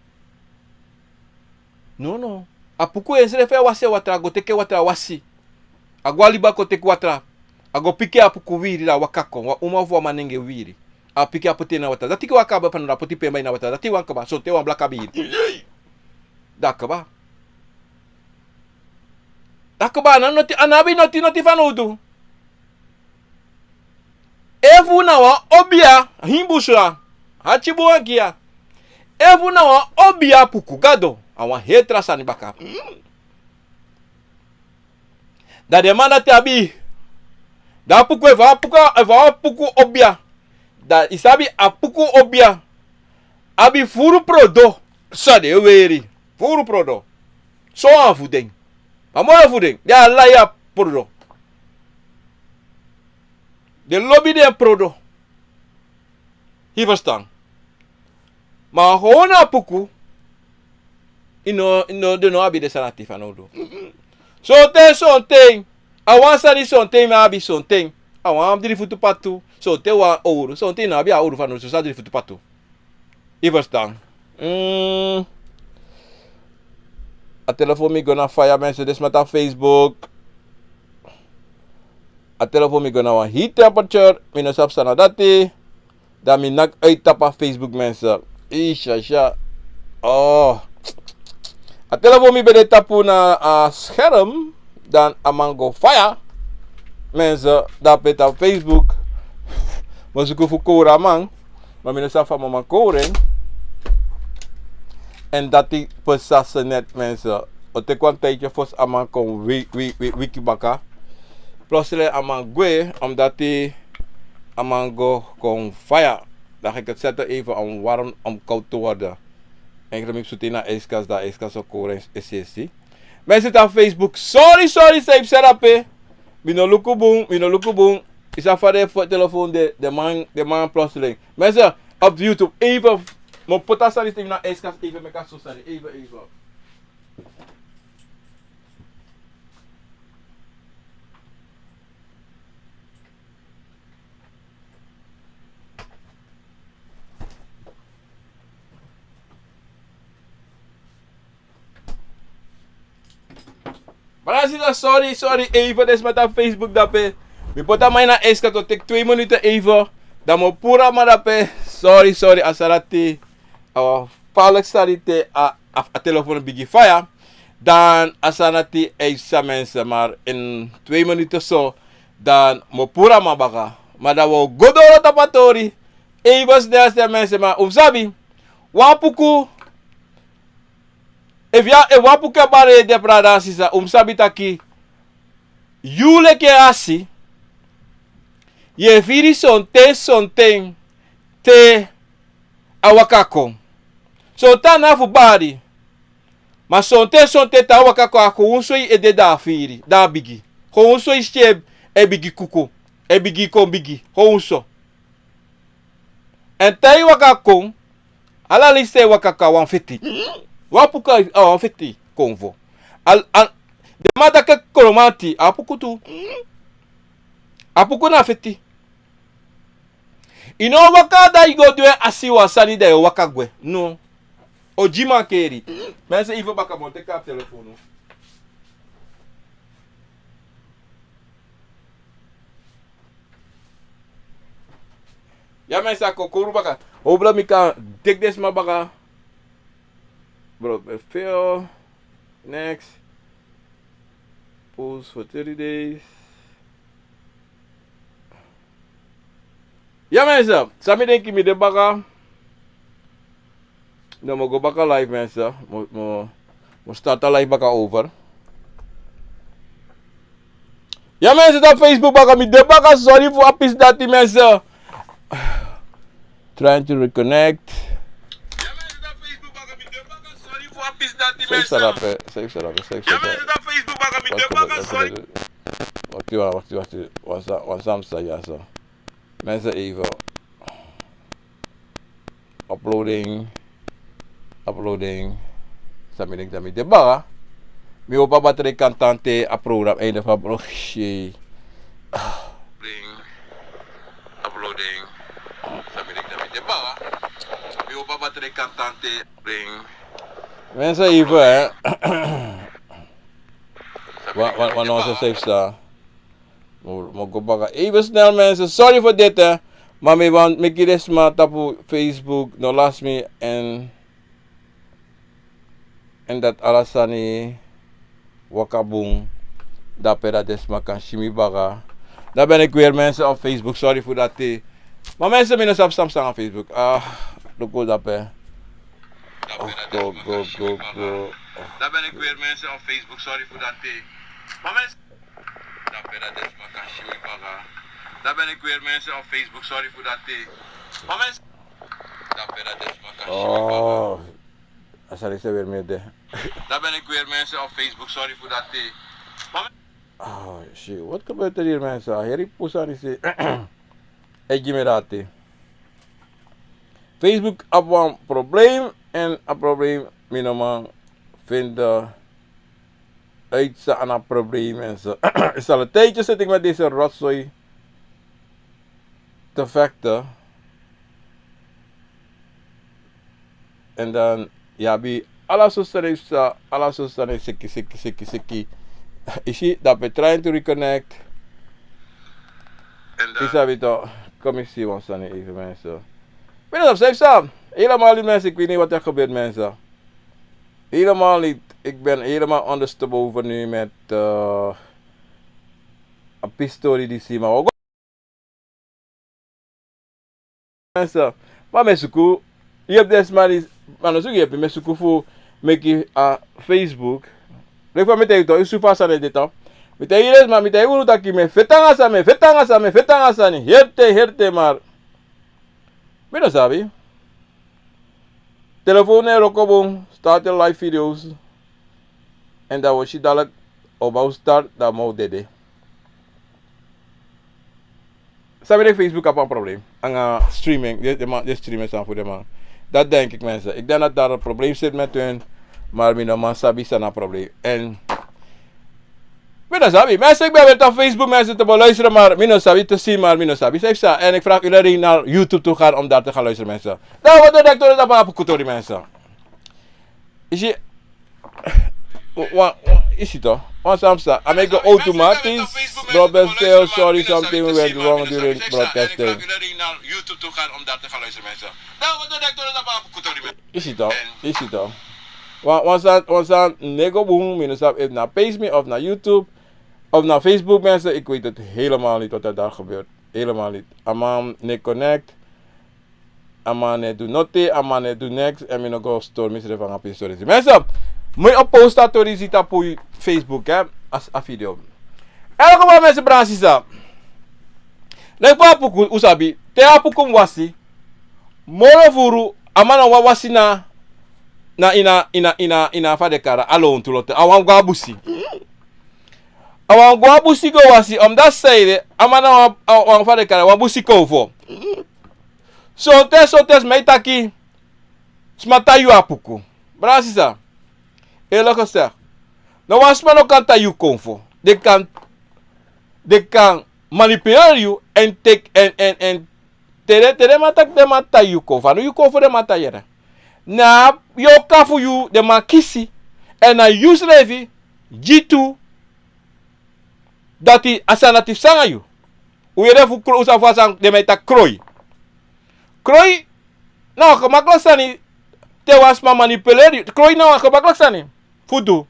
Nono. Apuku ensrefi e wasi en watra, a go teki watra wasi. A go a liba kon teki watra. A go piki Apuku wiri, da a waka kon. Wan uma fu wan manenge wiri. A piki, a poti en na watra. Dati ki wan kaba pano, da a poti pemba ini a watra. Dati wan kaba, sonten wan blaka biri. Dan kaba. Dan kaba, a no abi noti, noti fanowdu. Efu na wan obia, hin bun so ya. Hati bun wan gi ya. Efu na wan obia puku, gado, a wan heri tra sani baka. Dan den man dati abi. Dan a puku, efu a puku, efu a puku obia. Dan i sabi a puku obia abi furu prodo. San den e weri. Furu prodo. So wan fu den. Ma moro fu den. Den e lai a prodo. Den lobi den prodo. Yu ferstan? Ma a hownu a puku, i no, i no, den no abi den sani dati fanowdu. Sonten, sonten, a wan sani sonten mi abi sonten. A wan dri futu patu, sonten wan owru, sonten i no abi a owru fanowdu, sonten a dri futu patu. Yu ferstan? Mm. A telefon mi go na faya, mensen, den sma tapu Facebook. A telefon mi go na wan heat temperature, mi no sabi san na dati. Dan mi naki uit tapu a Facebook, mensen. Isha, isha. Oh. A telefon mi ben de tapu na a scherm. Dan a man go faya. Mensen, dape tapu Facebook. Mi o suku fu kowru a man. Ma mi no sabi fa mi o man kowru en. En dati pasa so net, mensen. O teki wan tijdje fosi a man kon wi-, wi-, wi-, wiki baka. Plotseling a man gwe, omdat a man go kon faya. Dan ga ik het zetten even om warm, om koud te worden. En ik ga hem zoet in de ijskast, de ijskast ook koren is, is, is, is. Mensen op Facebook, sorry, sorry, zei ik, zei dat, hè. Mi no luku bun, mi no luku bun. Is dat van de telefoon, de, de man, de man plotseling. Mensen, op YouTube, even, mo pota sani in de ijskast, even, meka so sani, even, even. Brada, sisa, sorry, sorry, even den sma tapu Facebook dape. Mi poti a man na ijskast, o teki twee minuten even. Dan mi o puru a man dape. Sorry, sorry, a sani dati. A wan falek sani te a, a, a telefoon bigin faya. Dan a sani dati e sisa, mensen, maar in twee minuten so, dan mi o puru a man baka. Ma dan wi o go doro tapu a tori. Even snel, snel, mensen, ma un mus sabi. Wan puku, efu ya, efu wan puku e bari ede, brada, sisa, un mus sabi taki yu leki en asi, yu e firi sonten, sonten te a waka kon. Sonten a no abi fu bari. Ma sonten, sonten te a waka kon, a kon un so yu ede, dan a firi, dan a bigi. Kon un so yu skin e bigi kuku, e bigi kon bigi, kon un so. Èn te yu waka kon, ala leisi te yu waka kon a wan feti. Wan puku a wan feti kon fu. Al, al, den man taki kromanti, a puku tu. A puku na feti. Yu no waka dan yu go du en asi wan sani dan yu o waka gwe. No. O gi mankeri. Mensen, even baka, mi o teki a telefoon. Ya, mensen, a kon kowru baka. Hopelijk mi kan teki den sma baka. Bro, veel. Next. Post for thirty days. Ya, mensen, san mi denki, mi de baka. Dan mi o go baka live, mensen. Mi o, mi o, mi o start a live baka over. Ya, mensen, dan Facebook baka, mi de baka, sorry fu a pisi dati, mensen. Trying to reconnect. Save sarape, save sarape, save sarape. Wakti, wakti, wakti. Wan sa, wan sa mi sa ya so. Mensen, even. Uploading. Uploading. San mi denki, dan mi de baka. Mi hopi a batterij kan tan te a program einde fu a program. Uploading. Uploading. San mi denki, dan mi de baka. Mi hopi a batterij kan tan te. Uploading. Mensen, even, hè. Wan, wan, wan, wan, wan, wan, wan, Mi o, mi o go baka. Even snel, mensen. Sorry voor dit, hè. Maar mi want mi gi den sma tapu Facebook no lasi mi en. En dat ala sani waka bun. Dape dat den sma kan si mi baka. Dan ben ik weer mensen op Facebook, sorry voor dat. Maar mensen, mi no sabi san psa na Facebook. Ah, luku dape. Oh, go, go, go, go. Dan ben ik weer mensen op Facebook, sorry voor dat. Maar mensen, dape dat den sma kan si mi baka. Dan ben ik weer mensen op Facebook, sorry voor dat. Maar mensen, dape dat den sma kan si mi baka. Oh. A sani se weer mi de. Dan ben ik weer mensen op Facebook, sorry voor dat. Maar men- Oh, shit. Wat gebeurt er hier, mensen? Heri pusa ni si. E gi mi dati. Facebook abi wan probleem. En a probleem, mi no man vinden uit san na probleem, mensen. Het is al een tijdje zit ik met deze rotzooi te vechten. En dan, yu abi ala sortu sani, ala sortu sani, siki, siki, siki, siki. Yu si, dan ben trying to reconnect. En dan- Yu sabi toch, kom yu si wan sani even, mensen. Mi no sabi san psa. Helemaal niet, mensen. Ik weet niet wat er gebeurt, mensen. Helemaal niet. Ik ben helemaal ondersteboven nu met, eh, een pistori die si, maar mensen, maar mi e suku yepi den sma di, ma no suku yepi, mi e suku fu meki a Facebook. Leki fa mi taigi yu toch, yu suku fa a sani de toch. Mi taigi den sma, mi taigi unu taki mi e feti nanga sani, mi e feti nanga sani, mi e feti nanga sani. Heri ten, heri ten, maar mi no sabi. Telefoon no e wroko bun, start en live video's. En dan wi o si dadelijk, o man o start, dan a man o dede. Sabi den Facebook abi wan probleem nanga streaming, den, den man, den streaming sani fu den man. Dat denk ik, mensen. Ik denk dat daar een probleem zit met hun, maar mi no man sabi san na probleem. En mi no sabi. Mensen, ik ben weer op Facebook mensen te beluisteren, maar mi no sabi te zien, maar mi no sabi san psa. En ik vraag iedereen naar YouTube te gaan om daar te gaan luisteren, mensen. Dan wat de doctor is op een apokutori, mensen. Yu si, wan, wan, yu si toch? Wan sani psa. A meki go automatisch. Broadband fail, sorry, something went wrong during broadcasting. Yu si toch? Yu si toch? Wan, wan sani, wan sani no e go bun, mi no sabi efu na page mi of na YouTube of na Facebook, mensen, ik weet het helemaal niet wat er daar gebeurt. Helemaal niet. A man no e connect. A man no e du nothing, a man no e du niks, en mi no go stori misrefi nanga pistori. Mensen, mi o post a tori disi tapu Facebook, hè, als a video. Elke man, mensen, brada, sisa. Leki fa a puku, un sabi, te a puku mus wasi, moro furu, a man no wani wasi na, na ini a, ini a, ini a, ini a fa den e kari a lontu lontu, a wani go a busi. A wani go a busi go wasi, omdat san ede, a man na wan, a, wan fa den e kari, wan busi konfo. Sonten, sonten sma e taki, sma tai yu a puku. Brada, sisa, eerlijk gezegd, no wan sma no kan tai yu konfo. Den kan, den kan manipuleer yu en teki, en, en, en te den, te den man taki den man tai yu konfo, a no yu konfo den man tai yere. Na yorka fu yu den man kisi, en na yu srefi gi tu dati a sani dati psa nanga yu. Un yere fu kro-, un sabi fu a sani den man e taki kroi. Kroi na wan gemakkelijk sani te wan sma manipuleer yu. Kroi na wan gemakkelijk sani fu du.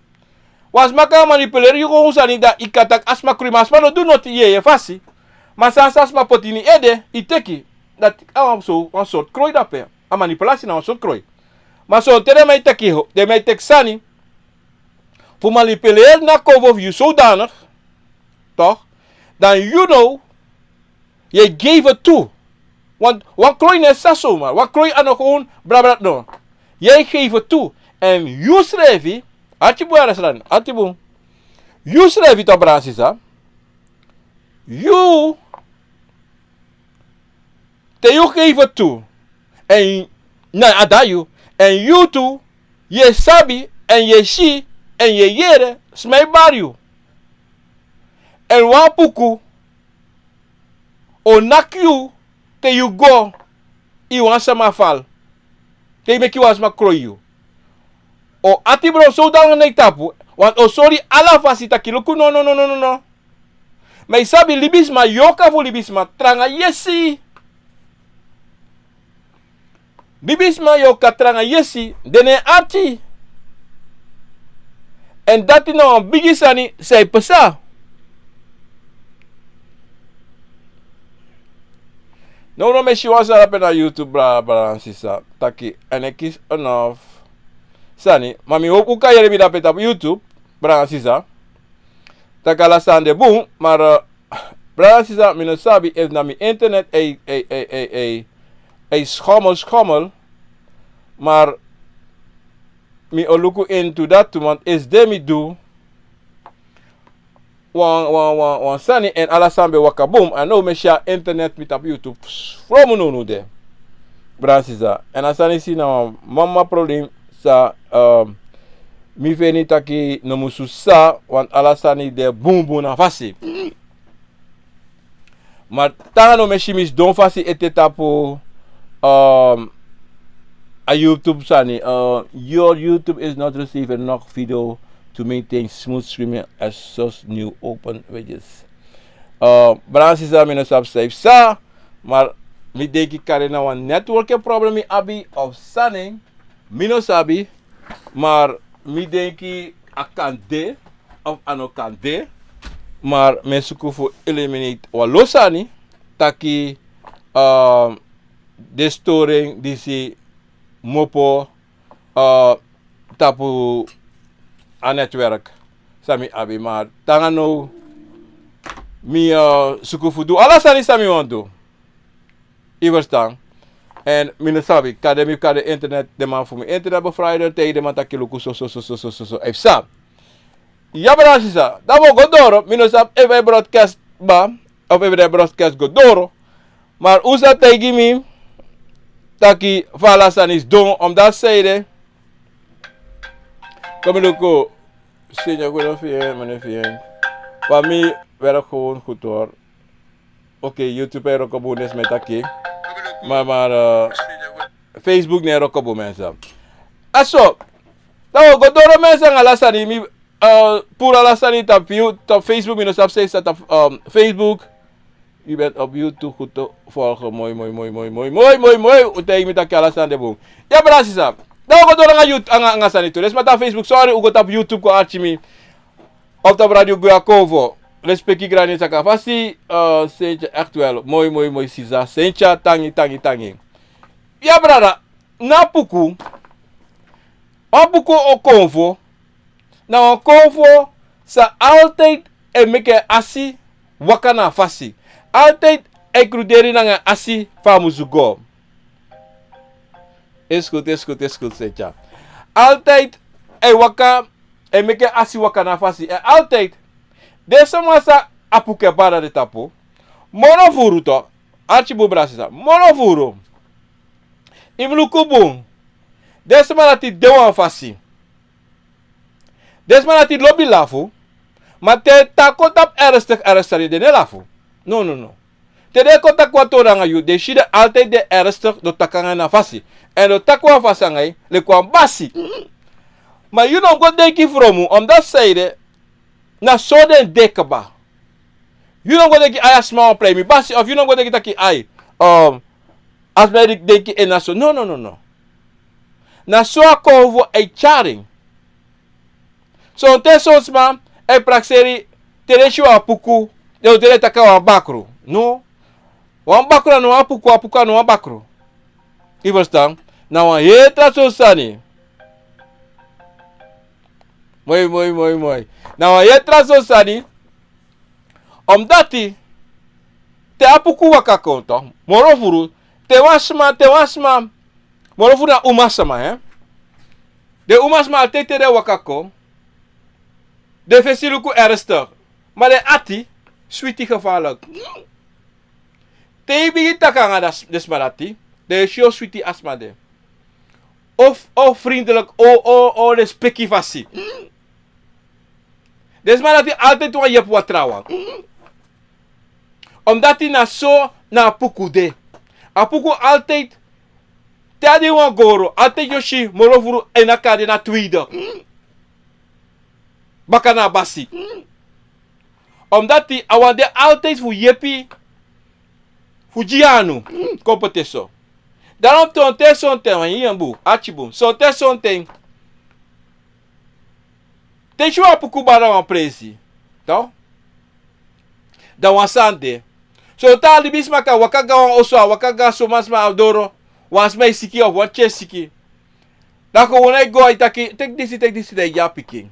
Wan sma kan manipuleer yu kon un sani, dan yu kan taki a sma kroi, ma a sma no du noti, yeye fasi. Ma san, san a sma poti ini ede, yu teki. Dati a wan so, wan sortu kroi dape. A manipulasi na wan sortu kroi. Ma sonten den man e teki, den man e teki sani fu manipuleer na konfo fu yu zodanig, toch? Dan yu now, yu e geven tu. Want wan kroi no e psa zomaar. Wan kroi a no gewoon brabra, no. Yu e geven tu. En yu srefi, arki bun, arki bun. Yu srefi toch, brada, sisa. Yu, te yu geven tu. En na a de na yu. En yu tu, yu e sabi, en yu e si, en yu e yere, sma e bari yu. En wan puku o naki yu te yu go ini wan sama fal. Te yu meki wan sma kroi yu. O ati bron so dan na yu tapu, want o sori ala fasi taki luku, no, no, no. Ma yu sabi libisma, yorka fu libisma tranga yesi. Libisma yorka tranga yesi, den no e arki. Èn dati na wan bigi sani san e pasa. Now no mi e si wan sani ape na YouTube, brada, brada nanga sisa, taki, èn e kisi enough sani. Ma mi hopu un kan yere mi dape tapu YouTube, brada nanga sisa. Taki ala sani de bun, maar, eh, brada nanga sisa, mi no sabi efu na mi internet e, e, e, e, e, e schommel, schommel. Maar mi o luku into dati, want esde mi du wan, wan, wan, wan sani èn ala sani ben waka bun. A now mi e si a internet, mi tapu YouTube. From now now de, brada nanga sisa. Èn a sani si na wan mama problem san, ehm, mi feni taki no musu sa, want ala sani de bun bun na fasi. Maar te nanga now mi e si mi sidon fasi ete tapu, ehm, a YouTube sani. Eh, your YouTube is not receiving enough video to maintain smooth streaming as source new open widgets. Eh, brada nanga sisa, mi no sabi san e psa, maar mi denki kande na wan network problem mi abi of sani, mi no sabi. Maar mi denki a kan de of a no kan de. Maar mi e suku fu eliminate wan lo sani, taki, ehm, den storing disi mu opo, eh, tapu a network san mi abi. Maar te nanga now mi, eh, suku fu du ala sani san mi wani du. Yu e ferstan? Èn mi no sabi, kande mi, kande internet, den man fu mi internet bevrijder, taigi den man taki luku so, so, so, so, so, so, so. Yu e psa? Ya, brada nanga sisa, dan mi o go doro. Mi no sabi efu a e broadcast kaba of efu a e broadcast go doro. Maar un sa taigi mi taki fa ala sani sidon, omdat zij de. Kom luku. Senior, go dan fi en, meneer fi en. Fa mi werk gewoon goed hoor. Oké, YouTube e wroko bun, den sma e taki. Maar, maar, eh, Facebook no e wroko bun, mensen. A so, dan wi o go doro, mensen, nanga ala sani, mi, eh, puru ala sani tapu You-, tapu Facebook, mi no sabi san e psa tapu, ehm, Facebook. U bent op YouTube goed te volgen. Mooi, mooi, mooi, mooi, mooi. Un taigi mi taki ala sani de bun. Ya, brada nanga sisa. Dan wi o go doro nanga You-, nanga, nanga sani tu. Den sma tapu Facebook, sorry, un go tapu YouTube kon arki mi. Of tapu Radio Guya Konfo. Respeki grani saka fasi, eh, Sentya, echt wel. Mooi, mooi, mooi, sisa. Sentya, tangi, tangi, tangi. Ya, brada, na puku. Wan puku o konfo. Na wan konfo san altijd e meki en asi waka na a fasi. Altijd e kruderi nanga en asi fa a musu go. Is goed, is goed, is goed, Sentya. Altijd e waka, e meki en asi waka na a fasi. Èn altijd, den sma san a puku e bari na den tapu, moro furu tu. Arki bun, brada nanga sisa, moro furu. Yu mus luku bun. Den sma dati de wan fasi. Den sma dati lobi lafu. Ma te den kon tapu ernstig, ernstig, den no e lafu. No, no, no. Te den kon taki wan tori nanga yu, den si den altijd de ernstig, den o taki nanga yu na fasi. Èn den o taki wan fasi nanga yu, leki wan basi. Ma yu no mus go denki fromu, omdat zij de, na so den de kaba. Yu no mus go denki ai, a sma wani prei mi basi, of yu no mus go denki taki ai, um, a sma e denki en na so. No, no, no, no. Na so a konfo e tyari en. Sonten son sma e prakseri, te den si wan puku, den o de, den e taki na wan bakru. No. Wan bakru na no wan puku, wan puku na no wan bakru. Yu e ferstan? Na wan heri tra sortu sani. Moi, moi, moi, moi. Na wan heri tra sortu sani. Omdati, te a puku waka kon, toch, moro furu, te wan sma, te wan sma, moro furu na umasma, hè. Den umasma altijd te den waka kon, den fesi luku ernstig, ma den ati switi gevaarlijk. Te yu bigin taki nanga den sma dati, den e si o switi a sma de. Of, o vriendelijk, o, o, o respeki fasi. Den sma dati altijd wani yepi wan trawan. Omdati na so na a puku de. A puku altijd, te a de wan goro, altijd yu o si moro furu en na kari na tweede. Baka na a basi. Omdati a wani de altijd fu yepi, fu gi yu anu. Kon poti en so. Daarom sonten, sonten, wan yu mus arki bun. Sonten, sonten, Te yu si wan puku bari na wan presi, toch? Dan wan sani de. So te a libisma kan waka go na wan oso, a waka go na suma sma doro, wan sma e siki of wan pikin e siki. Dan kon wan e go, a e taki, teki disi, teki disi, dan e gi a pikin.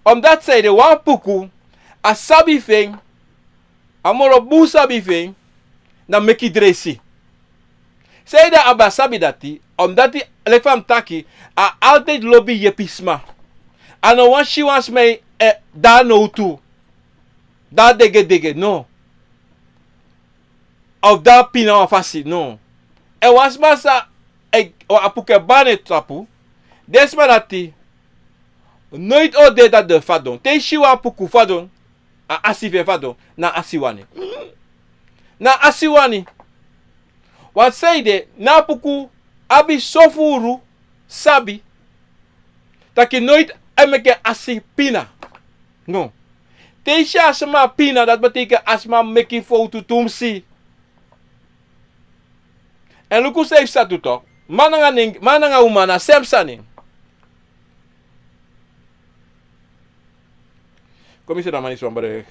Omdat sanede wan puku, a sabi fu en, a moro bun sabi fu en, na meki dresi. Sanede a ben sabi dati, omdat, leki fa mi taki, a altijd lobi yepi sma. A no wani si wan sma e, e, de na nowtu, de na degedege, no. Of de na pina wan fasi, no. Èn wan sma san e, wan puku e bari na en tapu, den sma dati, noiti o de dati den fadon. Te yu si wan puku fadon, a asi fu en fadon, na asiwani. Na asiwani. Wan sanede, na a puku abi so furu sabi, taki noiti e meki en asi pina. No. Te yu si a sma pina, dati betekent a sma meki fowtu tumsi. Èn luku san yu psa tu, toch. Man nanga nen-, man nanga uma na sem sani. Kon mi sidon, man, na wan bericht.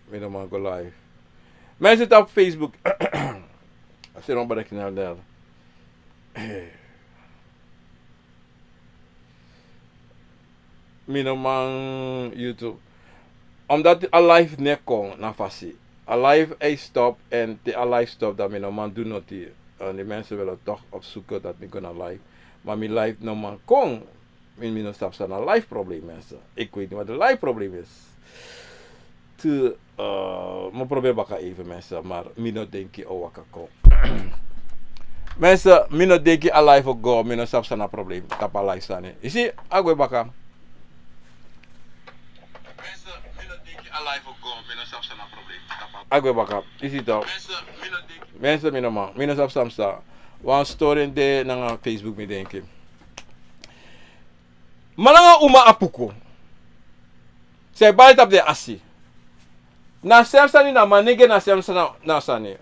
Mi no man go live. Mensen tapu Facebook. A sidon bericht na dati. Mi no man YouTube. Omdat a live no e kon na fasi. A live e stop, èn te a live stop, dan mi no man du noti. En die mensen willen toch op zoeken dat mi go na live. Maar mi live no man kon. Mi, mi no sabi san na live probleem, mensen. Ik weet niet wat de live probleem is. Te, eh, mi o probeer baka even, mensen, maar mi no denki a o waka kon. Mensen, mi no denki a live o go, mi no sabi san na probleem tapu a live sani. Yu si, a gwe baka. Mensen, mi no denki a live o go, mi no sabi san na probleem tapu a live. A gwe baka. Yu si toch. Mensen, mi no denki. Mensen, mi no man, mi no sabi san psa. Wan storing de nanga Facebook, mi denki. Man nanga uma a puku. San e bari tapu den asi. Na sem sani, na manege, na sem sani, na sani.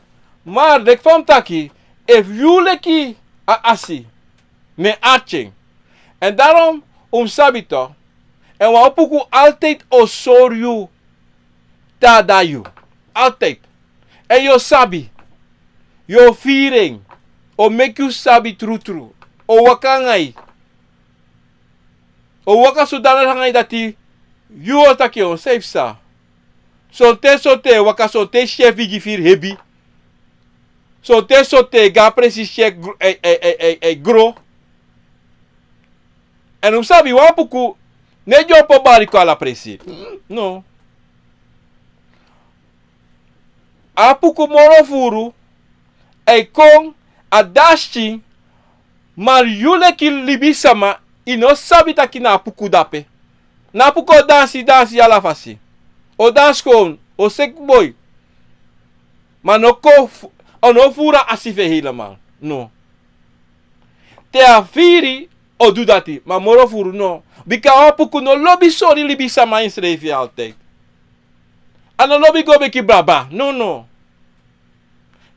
Maar leki fa mi taki, efu yu leki a asi, ne artyen. En daarom un mus sabi toch. En wan puku altijd o sori yu te a de na yu. Altijd. En yu o sabi. Yu o firi en. O meki yu sabi trutru. O waka nanga yu. O waka so dati nanga yu dati yu o taki yu o sabi san. Sonten sonten e waka, sonten syen figi firi hebi. Sonten sonten e go a presi, syen e gro, e, e, e, e, e gro. En un mus sabi wan puku, no e dyompo bari kon ala presi. No. A puku moro furu, a e kon, a dansi, maar yu leki libisama, yu no sabi taki na a puku de ape. Na a puku o dansi, dansi ala fasi. O dansi kon, o seki boi. Maar no kon fu-, o no furu a asi fu en helemaal. No. Te a firi, o du dati, maar moro furu no. Bika wan puku no lobi sori libisama ensrefi altijd. A no lobi go meki braba. No, no.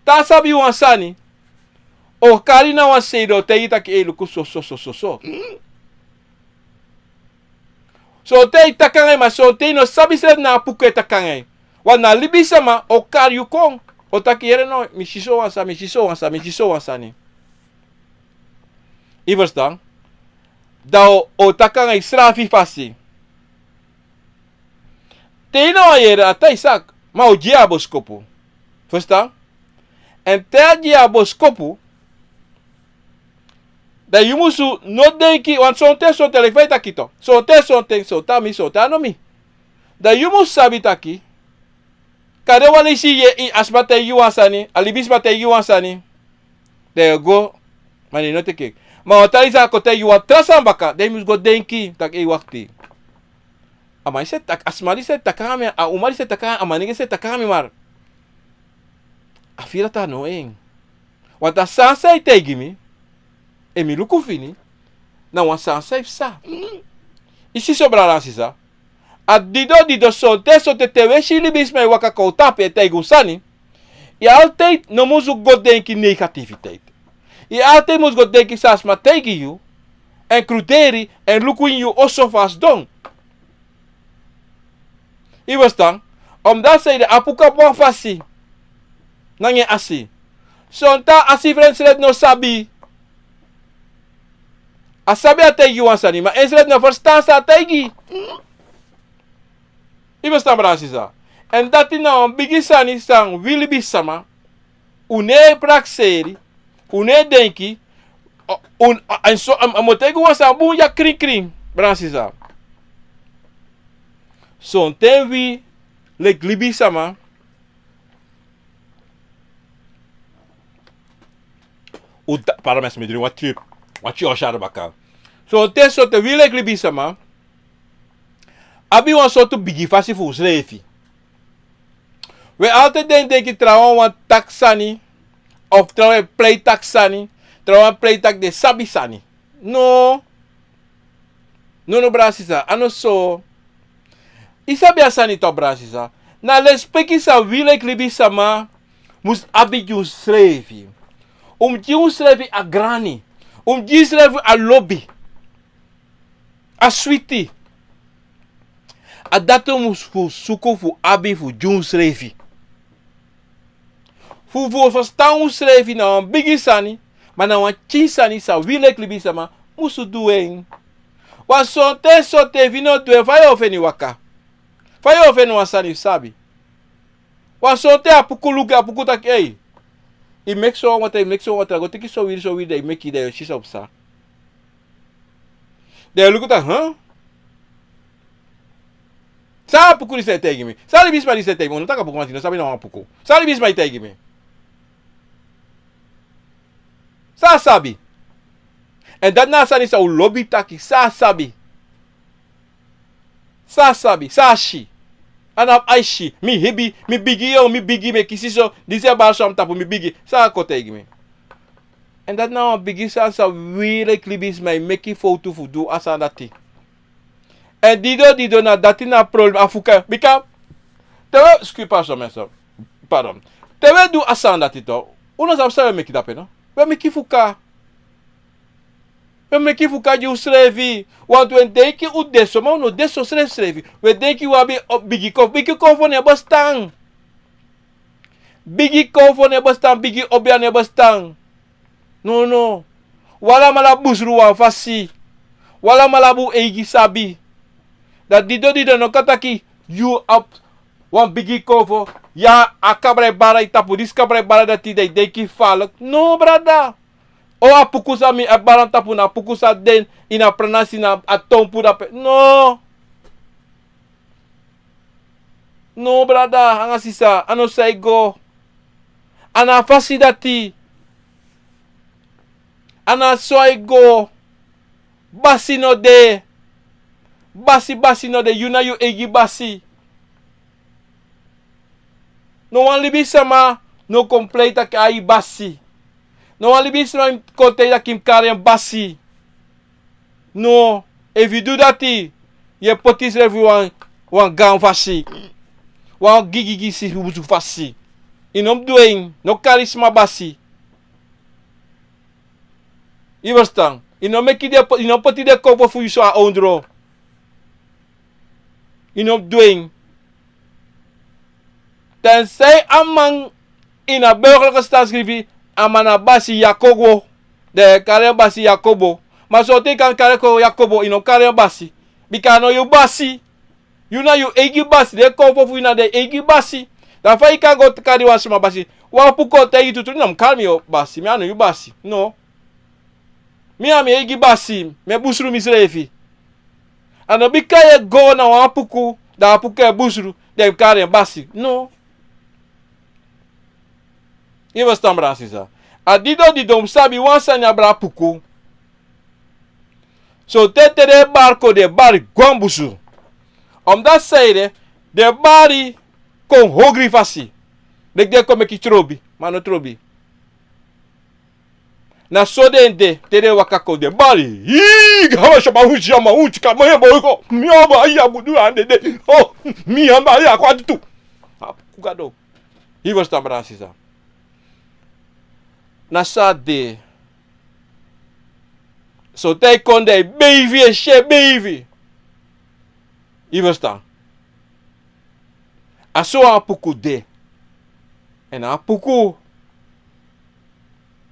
Te a sabi wan sani, o kari na wan sei, dan o taigi taki: "Ei, luku so, so, so, so, so." Sonten yu taki nanga en, ma sonten yu no sabi srefi na a puku e taki nanga en. Want na libisama o kari yu kon. O taki: "Yere no, mi si so wan sani, mi si so wan sani, mi si so wan sani." Yu ferstan? Dan o, o taki nanga yu srafi fasi. Te yu no wani yere, a taigi saki, ma o gi yu a boskopu. Ferstan? En te a gi yu a boskopu, dan yu musu no denki, want sonten, sonten, leki fa yu taki tu. Sonten, sonten, sonten a mi, sonten a no mi. Dan yu musu sabi taki, kande wan leisi yu e, a sma taigi yu wan sani, a libisma taigi yu wan sani. Dan yu o go, ma yu no teki en. Ma wan tra leisi a kon taigi yu wan tra sani baka, dan yu musu go denki, taki: "Ei, wakti. A man disi e taki, a sma disi e taki nanga mi, a uma disi e taki nanga mi, a manenge disi e taki nanga mi, maar a firi dati a no en." Want a sani san yu taigi mi, efu mi luku fini, na wan sani san yu psa. Yu si so, brada nanga sisa. A dido, dido, sonten, sonten, te wi e si libisma e waka kon tapu e taigi un sani, yu altijd no musu go denki negativiteit. Yu altide mus go denki san a sma taigi yu, èn kruderi, èn luku ini yu oso fu a sidon. Yu e ferstan? Omdati seide a puku abi wan fasi nanga en asi. Sonten a asi fu ensrefi no sabi. A sabi a taigi wan sani, ma ensrefi no ferstan san a taigi. Yu e ferstan, brada sisa? Èn dati na wan bigi sani san wi libisama, un no e prakseri, un no e denki. Un, a, a, so, a, a mu taigi wan sani bun dya krinkrin, brada sisa. Sonten wi leki libisama, un ta, pardon, mi e smidri wan tip, wan tyo shari baka. Sonten, sonten wi leki libisama abi wan sortu bigi fasi fu unsrefi. Wi e altide denki trawan wani taki sani, of trawan e prei taki sani, trawan wani prei taki den sabi sani. No. No, no, brada sisa, a no so. Yu sabi a sani tu, brada sisa. Na lespeki san wi leki libisama mus abi gi unsrefi. Un mus gi unsrefi a grani. Un mus gi unsrefi a lobi. A switi. A dati un mus fu suku fu abi fu gi unsrefi. Fu, fu ferstan unsrefi na wan bigi sani, ma na wan pikin sani san wi leki libisama musu du en. Wan sonten, sonten efu yu no du en, fa yu o feni waka? Fa yu o feni wan sani fu sabi? Wan sonten a puku luku, a puku taki, ei, yu meki so wan watra, yu meki so wan watra, go teki so wiri, so wiri, dan yu meki, dan yu o si san o psa. Dan yu luku taki, huh? San a puku disi e taigi mi? San libisma disi e taigi mi? Un no taki a puku, ma yu no sabi na wan puku. San libisma e taigi mi? San a sabi? Èn dati na a sani san un lobi taki, san a sabi. San a sabi, san a si. A no abi ai si. Mi hebi, mi bigi, yo, mi bigi, mi e kisi so. Disi e bari so a mi tapu, mi bigi. San a kon taigi mi? Èn dati na wan bigi sani san wi leki libisma e meki fowtu fu du a sani dati. Èn dido, dido, na dati na problem, a fuka. Bika te wi, excuse, pardon, mensen. Pardon. Te wi e du a sani dati tu, un no sabi san wi e meki dape, no? Wi e meki fuka. Wi e meki fuka gi unsrefi. Want wi e denki un de so, ma un no de so srefsrefi. Wi e denki wi abi, o, bigi konfo, bigi konfo no e bestaan. Bigi konfo no e bestaan, bigi obia no e bestaan. No, no. Un alamala busru wan fasi. Un alamala abi un eigi sabi. Dan dido, dido no kan taki yu abi wan bigi konfo. Ya, a kabra e bari a yu tapu, disi kabra e bari a yu, dati dan yu denki falek. No, brada. O, a puku san mi e bari a mi tapu na a puku san de ini a pranasi, na a tonpu dape. No. No, brada, anga sisa, a no so a e go. A no a fasi dati. A no so a e go. Basi no de. Basi, basi no de. Yu na yu eigi basi. No wan libisama no kon prei taki a abi basi. No wan libisama kon taigi taki mi kari en basi. No, efu yu du dati, yu e poti yusrefi wan, wan gaan fasi. Wan gigigi sisi musu fasi. Yu no mus du en, no kari sma basi. Yu e ferstan? Yu no meki den po-, yu no poti den konfo fu yu so a ondro. Yu no mus du en. Tenzij a man ini a burgerlijke stadsschrift, a man na basi Yakobo. Dan yu e kari en basi Yakobo. Ma sonten yu kan kari en kon Yakobo, yu no kari en basi. Bika a no yu basi. Yu na yu eigi basi, den konfo fu yu na den eigi basi. Dan fa yu kan go kari wan sma basi? Wan puku o taigi yu tutu, no, mi kari mi basi, mi a no yu basi. No. Mi a mi eigi basi, mi e busru misrefi. A no bika yu e go na wan puku, dan a puku e busru, dan yu kari en basi. No. Yu e ferstan, brada sisa? A dido, dido, un sabi wan sani, a brada puku. Sonten te den e bari kon, den e bari gwan busu. Omdati seide, den e bari kon hogri fasi. Leki den kon meki trobi, ma a no trobi. Na so den de, te den e waka kon, den e bari. Hii, gama shama hunsi, yama hunsi, kama yama iko, mi yama, iya, budu, ande de. Oh, mi yama, iya, kwa tutu. A puku Gado. Yu e ferstan, brada sisa? Na so a de. Sonten i kon dan i beifi, e si e beifi. I ferstan? A so wan apuku de. Èn a apuku,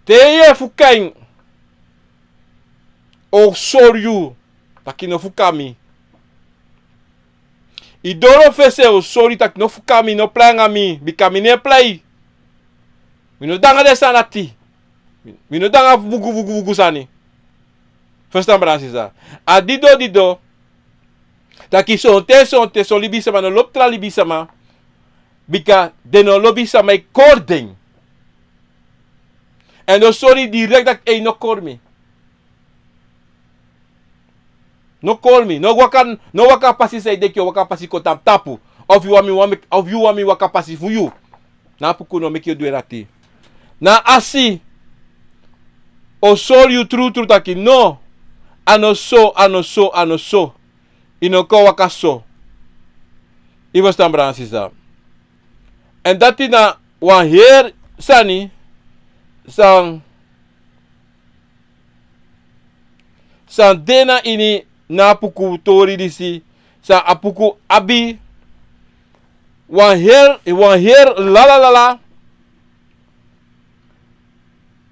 te yu e fuka en, o sori yu taki no fuka mi. I doro fesi o sori taki no fuka mi, no plei anga mi, bika mi no e plei. Mi no de anga den sani dati. Mi no de anga fugu fugu fugu sani. Ferstan, brada nanga sisa? A dido dido taki sonten sonten son libisama no lobi tra libisama, bika den no lobi sama e kori den. Èn den o sori direkt taki: "Ei, no kori mi. No kori mi, no waka, no waka pasi san yu denki yu o waka pasi kon tapu tapu. Of yu wani mi, wani mi, of yu wani mi waka pasi fu yu." Na apuku no meki yu du en dati. Na asi o sori yu trutru taki: "No, a no so, a no so, a no so. I no kan waka so." I ferstan, brada nanga sisa? Èn dati na wan heri sani san san de na ini na apuku tori disi, san apuku abi wan heri, wan heri lala lala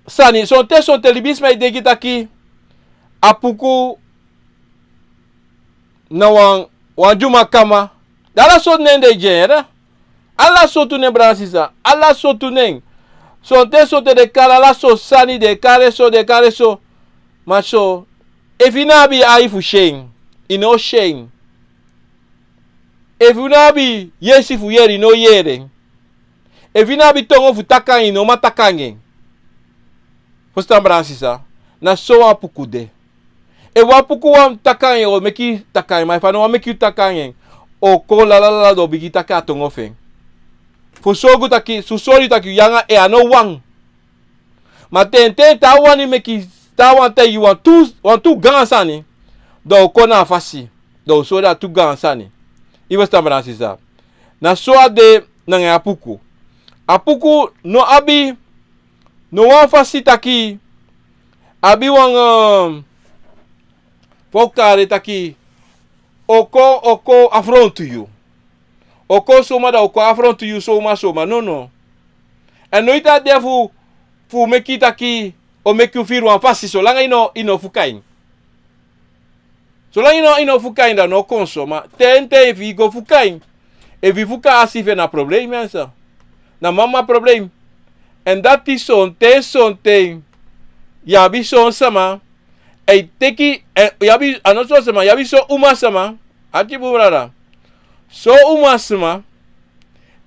sani. Sonten sonten libisma e denki taki apuku na wan, wan dyuman kama. Ala sortu nen den e gi en, yere. Ala sortu nen, brada nanga sisa. Ala sortu nen. Sonten sonten den e kari ala sortu sani, den e kari en so, den e kari en so. Ma so, efu i no abi ai fu si en, i no o si en. Efu i no abi yesi fu yere, i no o yere en. Efu i no abi tongo fu taki anga en, i no man taki anga en. Ferstan, brada nanga sisa? Na so wan apuku de. Efu wan apuku wani taki anga en, o meki yu taki anga en. Ma efu a no wani meki yu taki anga en, o kon lala lala, dan o bigin taki a tongo fu en. Fu sorgu taki, fu sori yu taki yu anga en, a no wan. Ma ten ten te a wani meki, te a wani taigi yu wantu, wantu gaan sani, dan o kon na a fasi, dan o sori a tu gaan sani. I ferstan, brada nanga sisa? Na so a de nanga en apuku. Apuku no abi no wan fasi taki, abi wan, eh, fa un kari en taki, o kon, o kon afrontu yu. O kon suma, dan o kon afrontu yu suma suma. No, no. Èn noiti a de fu, fu meki taki, o meki yu firi wan fasi solanga i no, i no fuka en. Solanga i no, i no fuka en, dan no kon so. Ma ten ten efu i go fuka en, efu i fuka a si fu en, na problem, mensen. Na mama problem. Èn dati sonten sonten yu abi son sama, èn yu teki, èn yu abi, a no son sama, yu abi son umasma. Ati bun, brada. Son umasma,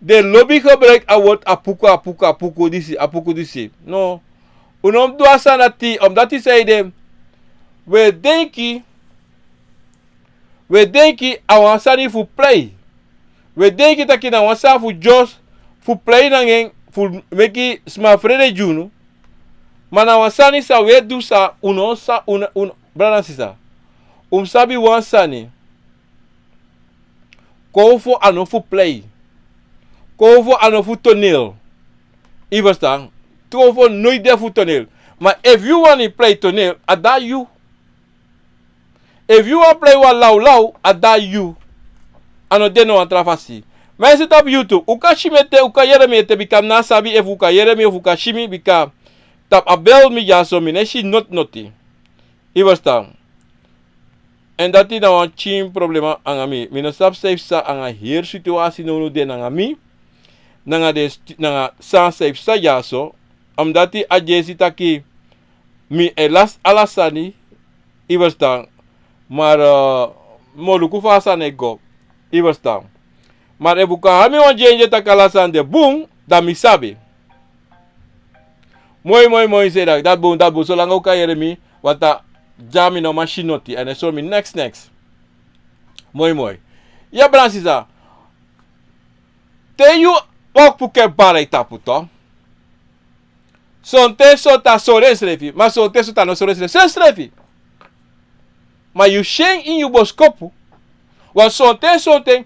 den lobi gebruik a word apuku, apuku, apuku disi, apuku disi. No. Un no mus du a sani dati, omdati san ede, wi e denki, wi e denki a wan sani fu plei. Wi e denki taki na wan sani fu dyosi, fu plei nanga en, fu meki sma frede gi unu. Ma na wan sani san wi e du san un no sa, un, un, brada nanga sisa. Un mus sabi wan sani. Kowfo a no fu plei. Kowfo a no fu toneel. I ferstan? Kowfo noiti de fu toneel. Ma efu yu wani plei toneel, a de na yu. Efu yu wani plei wan lawlaw, a de na yu. A no de no wan tra fasi. Ma yu si tapu YouTube, un kan si mi ete, un kan yere mi ete, bika mi no sabi efu un kan yere mi efu un kan si mi, bika tapu a bel mi dyaso mi no e si noti noti. I ferstan? Èn dati na wan pikin problema anga mi. Mi no sabi san e psa anga heri situasi nownow de nanga mi. Nanga den sti-, nanga san san e psa dyaso. Omdati a dyesi taki mi e lasi ala sani. I ferstan? Ma, eh, mi o luku fa a sani e go. I ferstan? Ma efu un kan gi mi wan dyendye taki ala sani de bun, dan mi sabi. Moi, moi, moi, se dati, dati bun, dati bun. Solanga un kan yere mi, wata dya mi no man si noti, èn e sori mi neks, neks. Moi, moi. Ya, brada nanga sisa. Te yu, wakti fu kebara yu tapu, to. Sonten sonten a sori ensrefi, ma sonten sonten a no sori ensrefi. Sensrefi. Ma yu si en ini yu boskopu. Wan sonten sonten,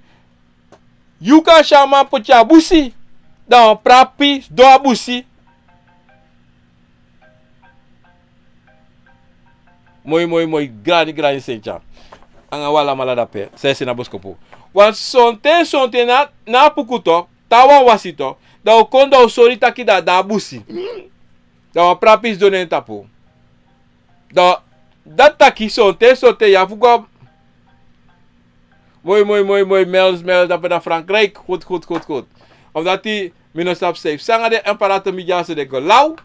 yu kan si a man poti a busi, dan wan prapi sidon a busi. Moi, moi, moi, grani, grani seni dya. Anga wan alamala dape, san e si na boskopu. Wan sonten, sonten na, na a puku tok, taawan wasi tok, da un kon da un sori taki da, da a busi. Da wan prapi sidon na en tapu. Da, dati taki sonten, sonten, ya fu go a Moi, moi, moi, moi, Mels, Mels, dape na Frankrijk. Goed, goed, goed, goed. Omdat die, mi no sabi safe. Sanga de apparaat mi dya so de go law.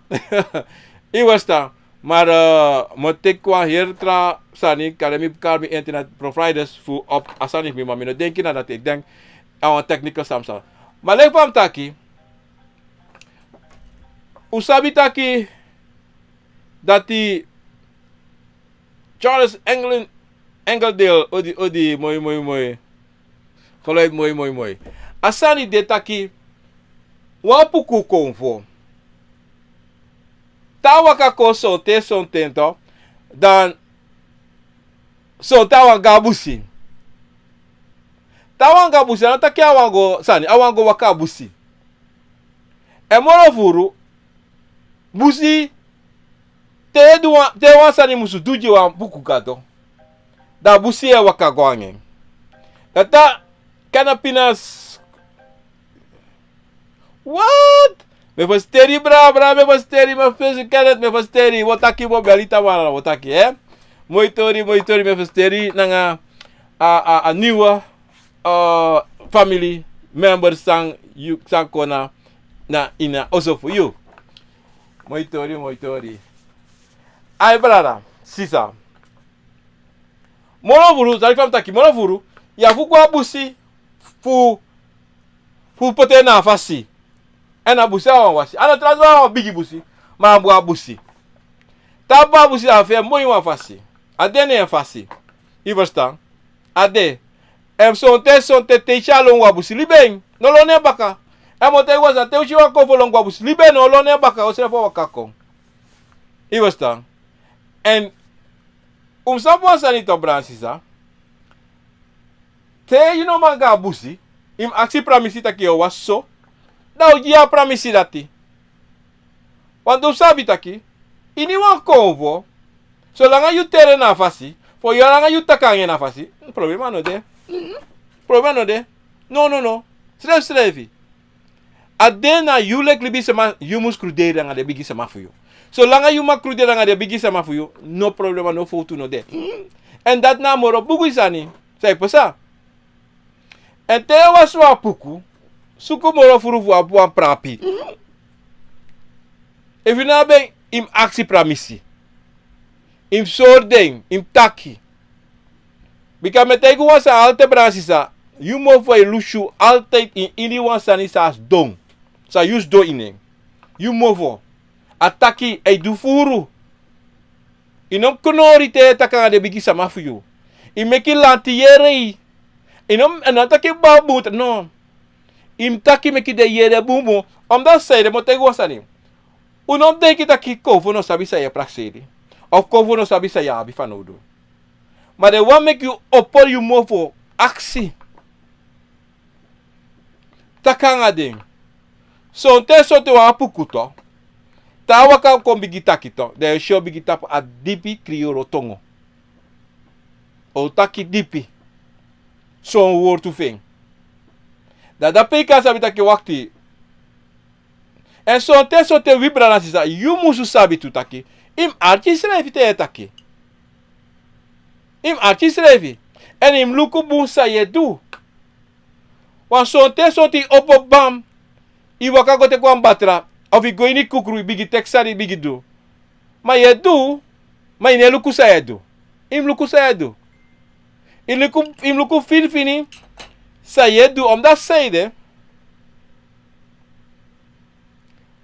I wasta. Maar, eh, mi o teki wan heri tra sani, kande mi kari mi internet providers fu op a sani fu mi, ma mi no denki na dati, ik denk, a wan technical sani. Ma leki fa mi taki, un sabi taki, dati Charles England, Engledale, odi, odi, moi, moi, moi. Geluid, moi, moi, moi. A sani de taki, wan puku konfo. Te a waka kon sonten, sonten tok, dan sonten a wani go a busi. Te a wani go a busi, a no taki a wani go, sani, a wani go waka a busi. Èn moro furu, busi, te du wan, te wan sani musu du gi wan puku gado, da busi e waka go anga en. Dati a kanapinas. What? Mi e festeri, bra, bra, mi e festeri, mi e festeri, Kenneth, mi e festeri. Wi o taki, wi o beli tamara, wi o taki, eh? Moi tori, moi tori, mi e festeri nanga a, a, a nieuwe, eh, family member san yu, san kon na, na ini a oso fu yu. Moi tori, moi tori. Ai, brada, sisa. Moro furu, sani fa mi taki, moro furu, ya fu go a busi fu, fu poti en na a fasi. Èn a busi a wan wasi. A no tra so a wan bigi busi, ma a bun a busi. Te a bun a busi, a fu en moi wan fasi. A de na en fasi. I ferstan? A de. Èn sonten, sonten te i si a lon go a busi, libi en. No lon en baka. Èn mi o taigi wan sani, te i si wan konfo lon go a busi, libi en, no lon en baka, a o srefi waka kon. I ferstan? Èn un mus sabi wan sani tu, brada, sisa. Te yu no man go a busi, i mus aksi pramisi taki yu o wasi so, da un gi yu a pramisi dati. Want un sabi taki, ini wan konfo, solanga yu teri en na a fasi, solanga yu taki anga en na a fasi, problema no de. Problema no de. No, no, no. Srefsrefi. A de na yu leki libisma, yu mus kruderi anga den bigi sama fu yu. Solanga yu man kruderi anga den bigi sama fu yu, no problema, no fowtu no de. Èn dati na a moro bun sani san e pasa. Èn te yu wasi wan puku, suku moro furu fu abi wan prapi. Efu yu no abi en, i mus aksi pramisi. I mus sori den, i mus taki. Bika mi e taigi wan sani, altijd, brada, sisa, yu mofo e lusu yu altijd ini wan sani san a sidon. San yu sidon ini en. Yu mofo. A taki, a e du furu. I no knori te yu e taki anga den bigi sama fu yu. I meki lanti yere yu. I no, a no taki babun, no. I mus taki meki den yere bunbun. Omdat san ede, mi o taigi wan sani. Un no mus denki taki konfo no sabi san yu e prakseri. Of konfo no sabi san yu abi fanowdu. Ma den wani meki yu opo yu mofo, aksi. Taki anga den. Sonten, sonten wan a puku tu. Te a waka kon bigin taki tu, dan yu o si en o bigin tapu a dipi kriyoro tongo. O taki dipi. Son wortu fu en. Dan dape yu kan sabi taki wakti. Èn sonten, sonten wi brada, sisa, yu musu sabi tu taki, i mus arki yusrefi te yu e taki. I mus arki yusrefi. Èn i mus luku bun san yu e du. Want sonten, sonten i opo bam, i waka go teki wan batra, of i go ini kukru, i bigin teki sani, i bigin du. Ma yu e du, ma i no e luku san yu e du. I mus luku san yu e du. I luku, i mus luku finifini san yu e du, omdat san ede.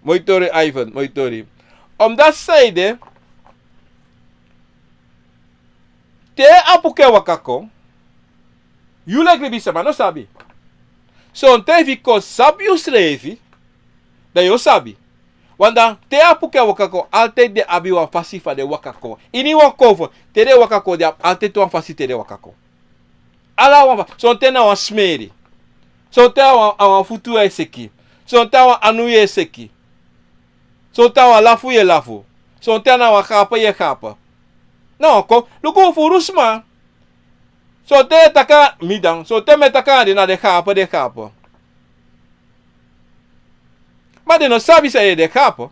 Moi tori, Ivan, moi tori. Omdat san ede, te a puku e waka kon, yu leki libisma no sabi. Sonten efu i kon sabi yusrefi, dan yu o sabi. Want dan, te a puku e waka kon, altijd den abi wan fasi fa den waka kon. Ini wan konfo, te den waka kon, den abi altijd wan fasi te den waka kon. Ala wan fa-, sonten na wan smeri. Sonten a wan, a wan futu yu e seki. Sonten a wan anu yu e seki. Sonten a wan lafu yu e lafu. Sonten na wan gape yu e gape. No, kon luku furu sma. Sonten e taki a mi dan, sonten mi e taki a den, na den hapu den hapu. Ma den no sabi san yu e du, den hapu.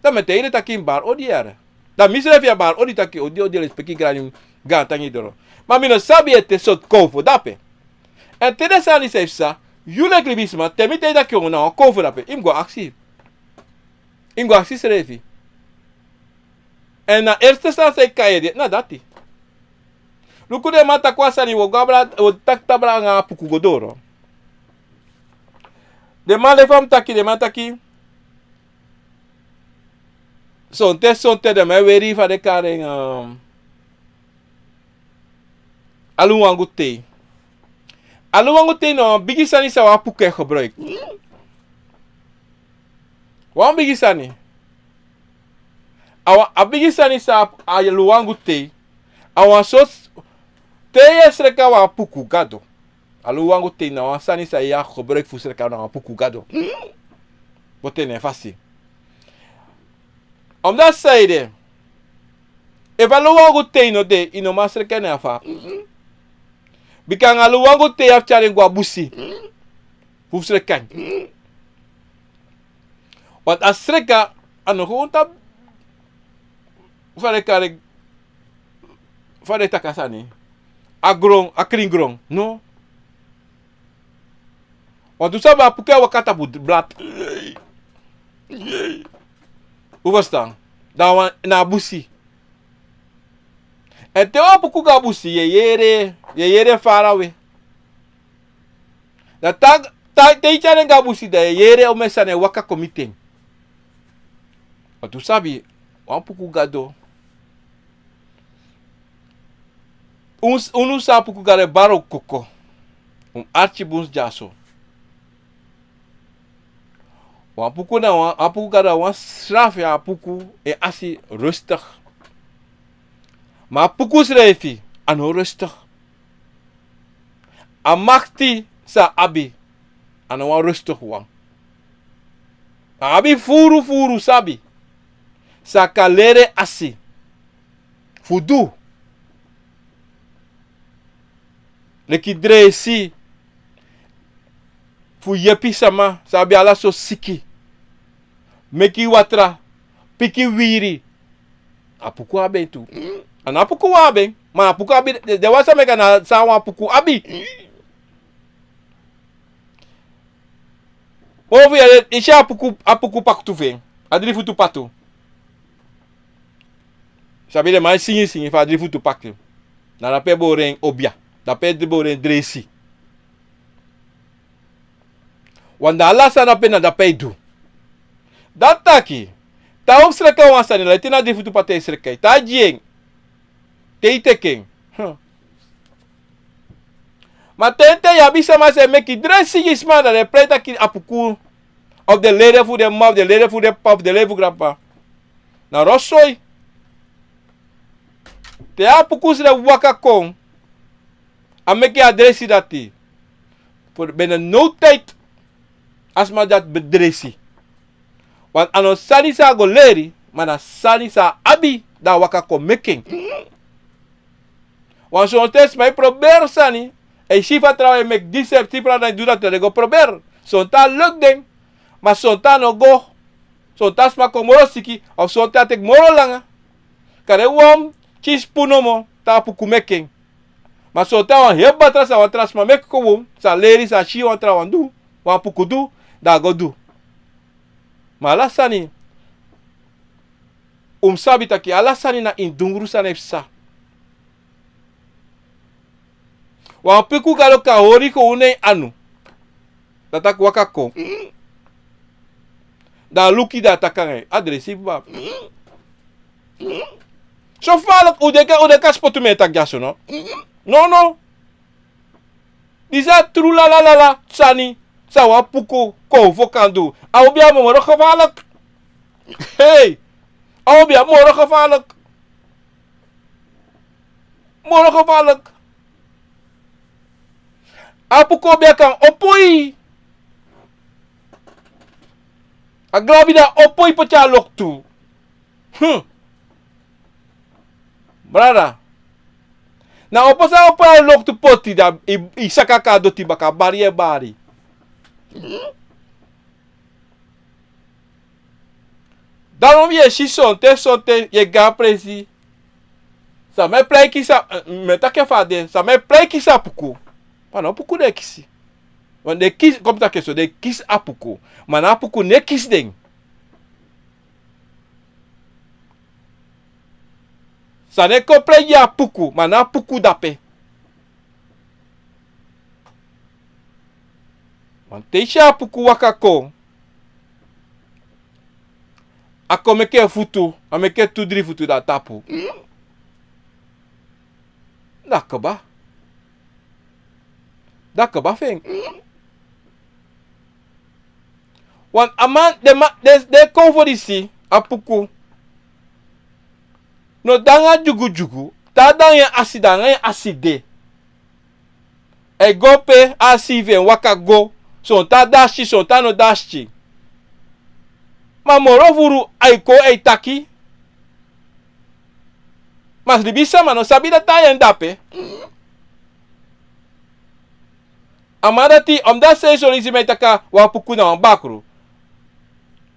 Dan mi e taigi den taki mi bari odi yere. Dan misrefi e bari odi taki odi, odi, lespeki, grani, gaantangi doro. Ma mi no sabi ete sortu konfo de ape. Èn te den sani san e psa, yu leki libisma, te mi taigi taki yu na wan konfo de ape, yu mus go aksi. Yu mus go aksi yusrefi. Èn na erste sani san e kai ede na dati. Luku, den man taki wan sani, wi o go abra, wi o taki tabra anga Apuku go doro. Den man de fa mi taki, den man taki. Sonten, sonten den man e weri fa den kari en, um, aluwangu tei. Aluwangu tei na wan bigi sani san wan Apuku e gebruik. Wan bigi sani. A wan, a bigi sani san a, aluwangu tei. A wan sortu, te yu e sreka wan Apuku gado. Aluwangu tei na wan sani san yu e gebruik fu sreka na wan Apuku gado. Bo tene fasi. Omdati saide, efu aluwangu tei no de, yu no man sreka en na yu afa. Bika anga aluwangu tei yu abi tyari en go a busi fu sreka en. Want a sreka, a no gewoon tapu, fa den kari, fa den taki a sani, a gron, a krin gron, no. Want un sabi Apuku e waka tapu blad. Un ferstan? Dan wan na busi. Èn te wan Apuku go a busi, yu e yere, yu e yere farawe. Dan te, te, te yu tyari en go a busi, dan yu e yere omeni sani e waka kon miti en. Want un sabi, wan Apuku gado. Un, unu sa Apuku gado e bari un koko. Un arki bun dyaso. Wan Apuku na wan, Apuku gado na wan srafu, Apuku e asi rustig. Ma Apuku srefi, a no rustig. A makti san a abi, a no wan rustig wan. A abi furu furu sabi san a kan leri en asi fu du. Leki dresi, fu yepi sama san abi ala sortu siki. Meki watra, piki wiri. Apuku abi en tu. A no Apuku wan abi en, ma Apuku abi den, den wan san meki a na san wan Apuku abi. Ofu yu e si Apuku, Apuku paktu fu en, a dri futu patu. Sabi den man e singi singi fu a dri futu paktu. Na dape e bori en obia, dape e bori en dresi. Wan, na ala sani dape, na dape e du. Dati taki, te a o sreka wan sani, leti na dri futu patu e sreka en, te a gi en, te yu teki en. Hmm. Ma ten te yu abi sama san e meki dresi gi sma, dan den e prei taki Apuku. Of den leri fu den m'ma, of den leri fu den p'pa, of den leri fu granp'pa. Na rosoi. Te Apuku srefi waka kon, a meki a dresi dati. Fu bene no tijd a sma dati be dresi. Want a no sani san a go leri, ma na sani san a abi, dan a waka kon meki en. Want sonten sma e proberi sani, èn yu si fa trawan e meki disi, èn si fa trawan e du dati, dan den go proberi. Sonten a luku den, ma sonten a no go. Sonten a sma kon moro siki, of sonten a teki moro langa. Kande wan pikin spoon nomo, dan Apuku meki en. Ma sonten a wan heri batra san wan tra sma meki kon, san a leri, san a si wan trawan du, wan Apuku du, dan a go du. Ma ala sani, un mus sabi taki ala sani na ini dungru sani e psa. Wan Apuku gado kan hori kon na en anu. Dan a taki waka kon. Dan a luku, dan a taki anga yu, a dresi fu a. So falek, un denki, un denki a spotu mi e taki dyaso no? No, no. Disi a tru lala lala sani san wan Apuku konfo kan du. A obi a moro gevaarlijk. Hey! A obi a moro gevaarlijk. Moro gevaarlijk. Apuku obi a kan opo yu. A grabi dan a opo yu poti a loktu. Hmm. Brada. Na opo san opo a loktu poti da i, i saka kon a doti baka bari e bari. Dan wi e si sonten, sonten, yu e go a presi. Sama e prei kisi a, mi e taki en fa a de. Sama e prei kisi a puku. Ma na puku den e kisi. Wan den e kisi, kon mi taki en so, den e kisi a puku. Ma na a puku no e kisi den. San den kon prei gi a puku, ma na a puku dape. Wan te i si a puku waka kon, a kon meke futu, a meke tu dri futu na tapu. Da kaba. Da kaba fu en. Wan a man, den man, den, den kon fu disi, a puku. No de nanga dyugudyugu, te a de nanga en asi, de nanga en asi de. A e go pe a si fu en waka go, sonten a de a si, sonten a no de a si. Ma moro furu a e kon e taki. Ma libisama no sabi dati a yu en de ape. A man dati, omdati sei so leisi mi e taki wan puku na wan bakru.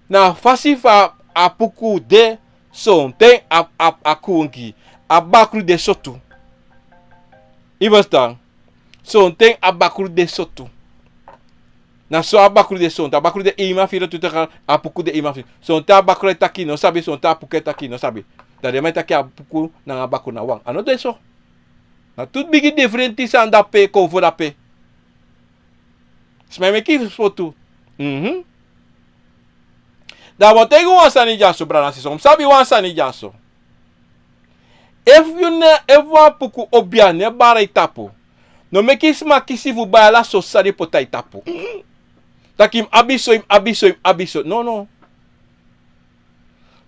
Na a fasi fa a puku de, sonten a, a, a kongi, a bakru de so tu. I ferstan? Sonten a bakru de so tu. Na so a bakru de sonten. A bakru de wan man firi tu, te a puku de wan man firi. Sonten a bakru e taki no sabi, sonten a puku e taki no sabi. Da den man e taki a puku nanga a bakru na wan. A no de so. Na tu bigi difrenti sani dape, kon fu dape. Sma e meki spotu. Mhm. Da mi o taigi wan sani dyaso, brada nanga sisa. Un sabi wan sani dyaso. Efu yu ne, efu wan puku obia no e bari a yu tapu, no meki sma kisi fu bai ala sortu sani poti a yu tapu. Taki mi abi so, mi abi so, mi abi so. No, no.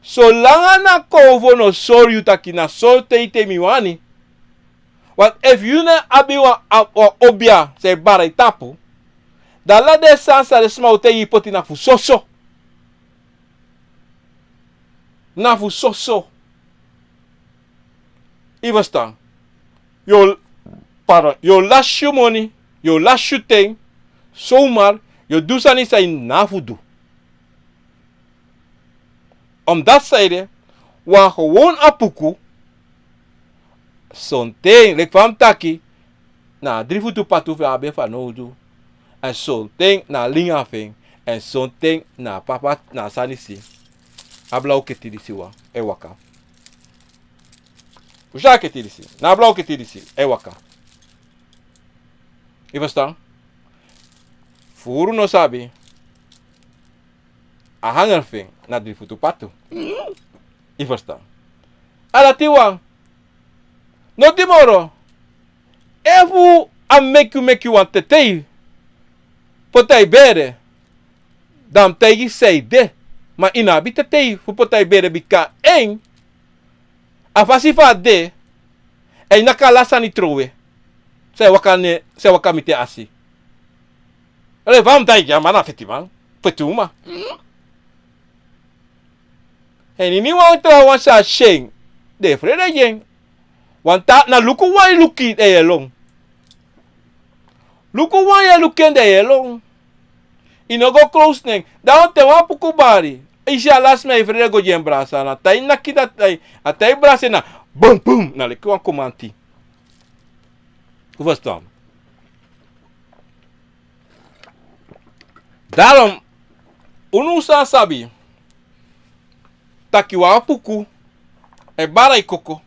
Solanga na Konfo no sori yu taki na so te yu te mi wani. Want efu yu no e abi wan, a, wan obia san e bari a yu tapu, dan ala den sani san den sma o taigi yu poti na fu soso. Na fu soso. Yu ferstan? Yu o, pardon, yu o lasi yu moni, yu o lasi yu ten, zomaar, yu o du sani san yu no abi fu du. Omdati san ede, wan gewoon a puku, sonten, leki fa mi taki, na a dri futu patu fu en a abi en fanowdu. Èn sonten na a linga fu en, èn sonten na a papa, na a sani si. A blaw keti disi wan e waka. Un si a keti disi, na a blaw keti disi e waka. Yu ferstan? Furu no sabi. A hanger fu en na dri futu patu. Yu ferstan? A dati wan. Noti moro. Efu a meki un meki wan tetei poti a yu bere, dan mi taigi yu san yu de. Ma yu no abi tetei fu poti a yu bere bika en, a fasi fa a de, a e naki ala sani trowe. San e waka ne, san e waka miti en asi. Ala fa mi taigi a man na feti man, feti uma. Èn iniwan trawan san a si en, den e frede gi en. Want na luku wan e luku en, den e lon. Luku wan e luku en, den e lon. Yu no go close nen. Dan te wan puku bari, yu si ala sma e frede go gi en brasa. Na tai naki na tai, a tai brasa na bum bum, na leki wan komanti. Un ferstan? Daarom, unu sa sabi taki wan puku e bari a yu koko.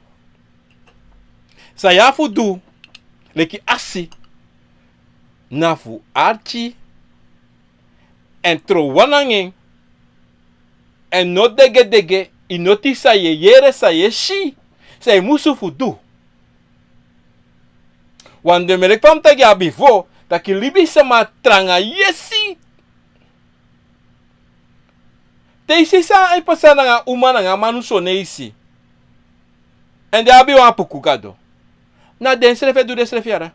San yu abi fu du, leki asi, na fu arki, èn trowan nanga en, èn no degedege, yu noti san yu e yere, san yu e si, san yu musu fu du. Wan de mi e leki fa mi taigi a bifo, taki libisama tranga yesi. Te yu si san e pasa nanga uma nanga manu so, ne yu si. Èn den abi wan puku, gado. Na densrefi e du densrefi, yara.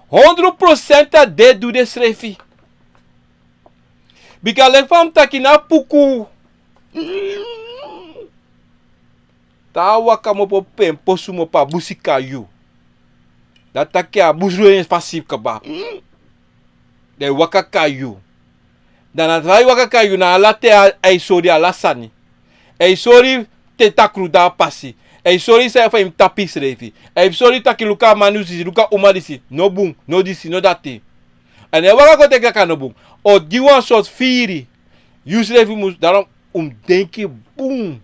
Hondro prosent a den e du densrefi. Bika leki fa mi taki, na puku. Te a waka mopo pen posu mopo a busi kai yu. Dan taki a busu en fasi kaba. Dan e waka kai yu. Dan na fa e waka kai yu na ala te a e sori ala sani. A e sori te takru dan a pasi. A e sori san e fa yu mus tapu yusrefi. A e sori taki luku a man disi, luku a uma disi. No bun, no disi, no dati. Èn a e waka kon teki a kan no bun. O gi wan sortu firi. Yusrefi mus, dan un mus denki bun.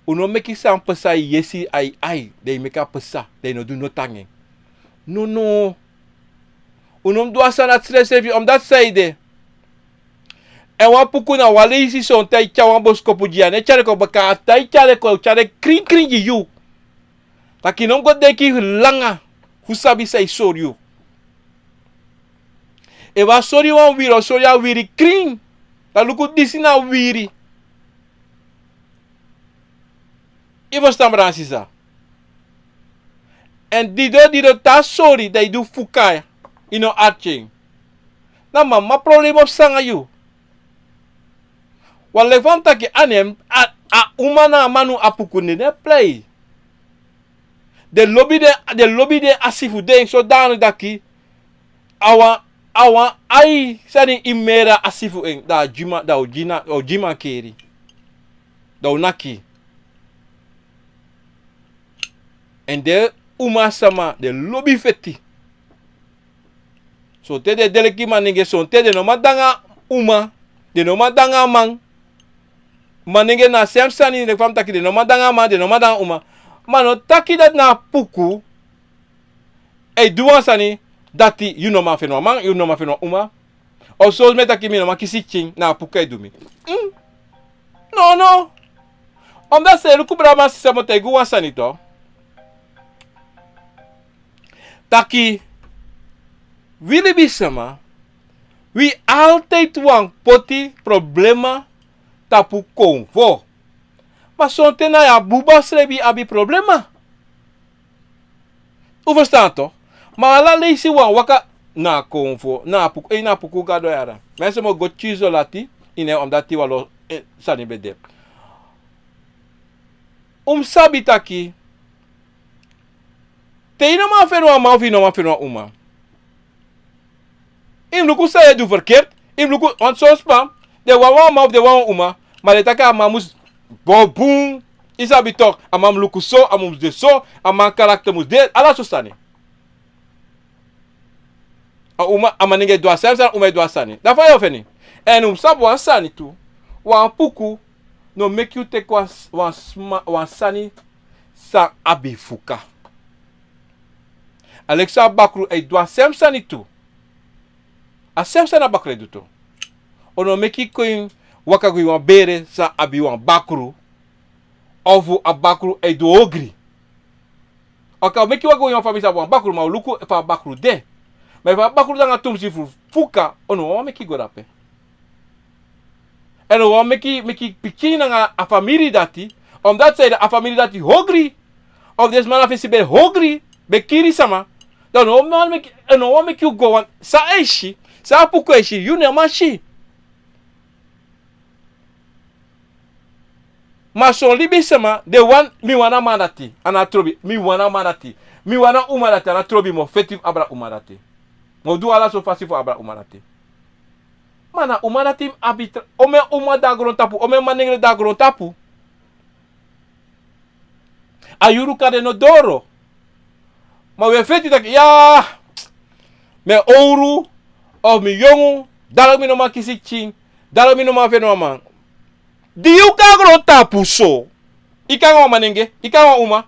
Un no meki san pasa yu yesi a yu ai, dan yu meki a pasa, dan yu no du noti nanga en. Nono. Un no mus du a sani dati srefsrefi, omdati san ede. Èn wan puku na wan leisi sonten a e tyari wan boskopu gi yu, a no e tyari kon baka, a e tyari kon, tyari en krinkrin gi yu. Taki yu no mus go denki langa fu sabi san e sori yu. Efu a sori yu wan wiri, o sori yu a wiri krin. Dan luku disi na wiri. Yu ferstan, brada nanga sisa? Èn dido dido te a sori dan yu du fuka, yu no arki en. Na mama problema o psa nanga yu. Wan leki fa mi taki, a nen, a, a uma nanga a man, a puku nen no e prei. Den lobi den, den lobi den a si fu den sodaniki taki a wan, a wan ai sani e meri a si fu en, dan a gi man, dan a o gi na, a o gi mankeri. Dan a o naki. Èn den umasama den lobi feti. Sonten den e de leki manenge, sonten den no man de nanga uma, den no man de nanga man. Manenge na a sem sani, leki fa mi taki, den no man de nanga man, den no man de nanga uma. Ma no taki dati na a puku e du wan sani dati yu no man feni wan man, yu no man feni wan uma. Of so mi e taki mi no man kisi pikin, na a puku e du mi. Mm. Nono. Omdati san, luku brada nanga sisa, mi o taigi un wan sani tu. Taki, wi libisama, wi altijd wani poti problema tapu konfo. Ma sonten na yu a buba srefi abi problema. Un ferstan tok? Ma ala leisi wan waka na konfo, na puku, eh, na puku gado yara. Mensen, mi o go tyari so lati, ini en, omdati wan lo, eh, sani ben de. Un mus sabi taki, te yu no man feni wan man of yu no man feni wan uma, yu mus luku san yu e du verkeerd. Yu mus luku, want son sma, den wani wan man of den wani wan uma, ma den taki a man mus bo bun. Yu sabi tok, a man mus luku so, a man mus de so, a man karakter mus de, ala so sani. A uma, a manenge e du a sani, a uma e du a sani. Dan fa yu o feni? Èn un mus sabi wan sani tu. Wan puku no meki yu teki wan, wan sma, wan sani san abi fuka. A leki san a bakru e du a sem sani tu. A sem sani a bakru e du tu. Un no meki kon waka go ini wan bere san abi wan bakru. Ofu a bakru e du ogri. A kan meki wan go ini wan famiri san abi wan bakru, ma un luku fa a bakru de. Ma efu a bakru de nanga tumsi fu fuka, un no wani meki go dape. Èn un no wani meki, meki pikin nanga a famiri dati, omdati san ede, a famiri dati hongri. Of den sma na fesi ben hongri, ben kiri sama. Dan un no wani meki, un no wani meki yu go, want san a e si, san a puku e si, yu no man si. Ma son libisama, den wani, mi wani a man dati, a no trobi, mi wani a man dati, mi wani a uma dati, a no trobi, mi o feti fu abra a uma dati. Mi o du ala sortu fasi fu abra a uma dati. Ma na a uma dati abi tra-, omeni uma de na grontapu, omeni manengre de na grontapu. A yuru kan de no doro. Ma wi e feti taki, ya, mi e owru, of mi yongu, dati mi no man kisi pikin, dati mi no man feni wan man. Di yu kon na grontapu so, yu kon nanga wan manenge, yu kon nanga wan uma.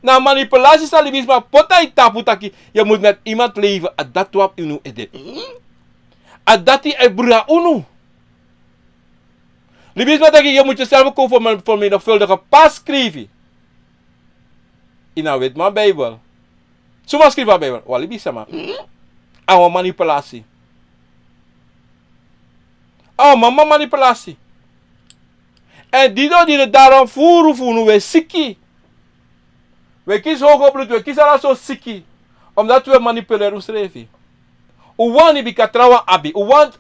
Na manipulasi san libisma poti na yu tapu taki, yu mus met iemand leven, a dati wan unu ede. A dati e bruya unu. Libisma taki, yu mus jezelf kon fu men-, vermenigvuldigen, pas skrifi. Ini a wetiman Bijbel. Suma skrifi a Bijbel? Wan libisama. A wan manipulasi. A wan mama manipulasi. Èn dido dido, daarom furu fu unu wi e siki. Wi e kisi hoge bloed, wi e kisi ala sortu siki. Omdati wi e manipuleri unsrefi. Un wani bika trawan abi. Un wani.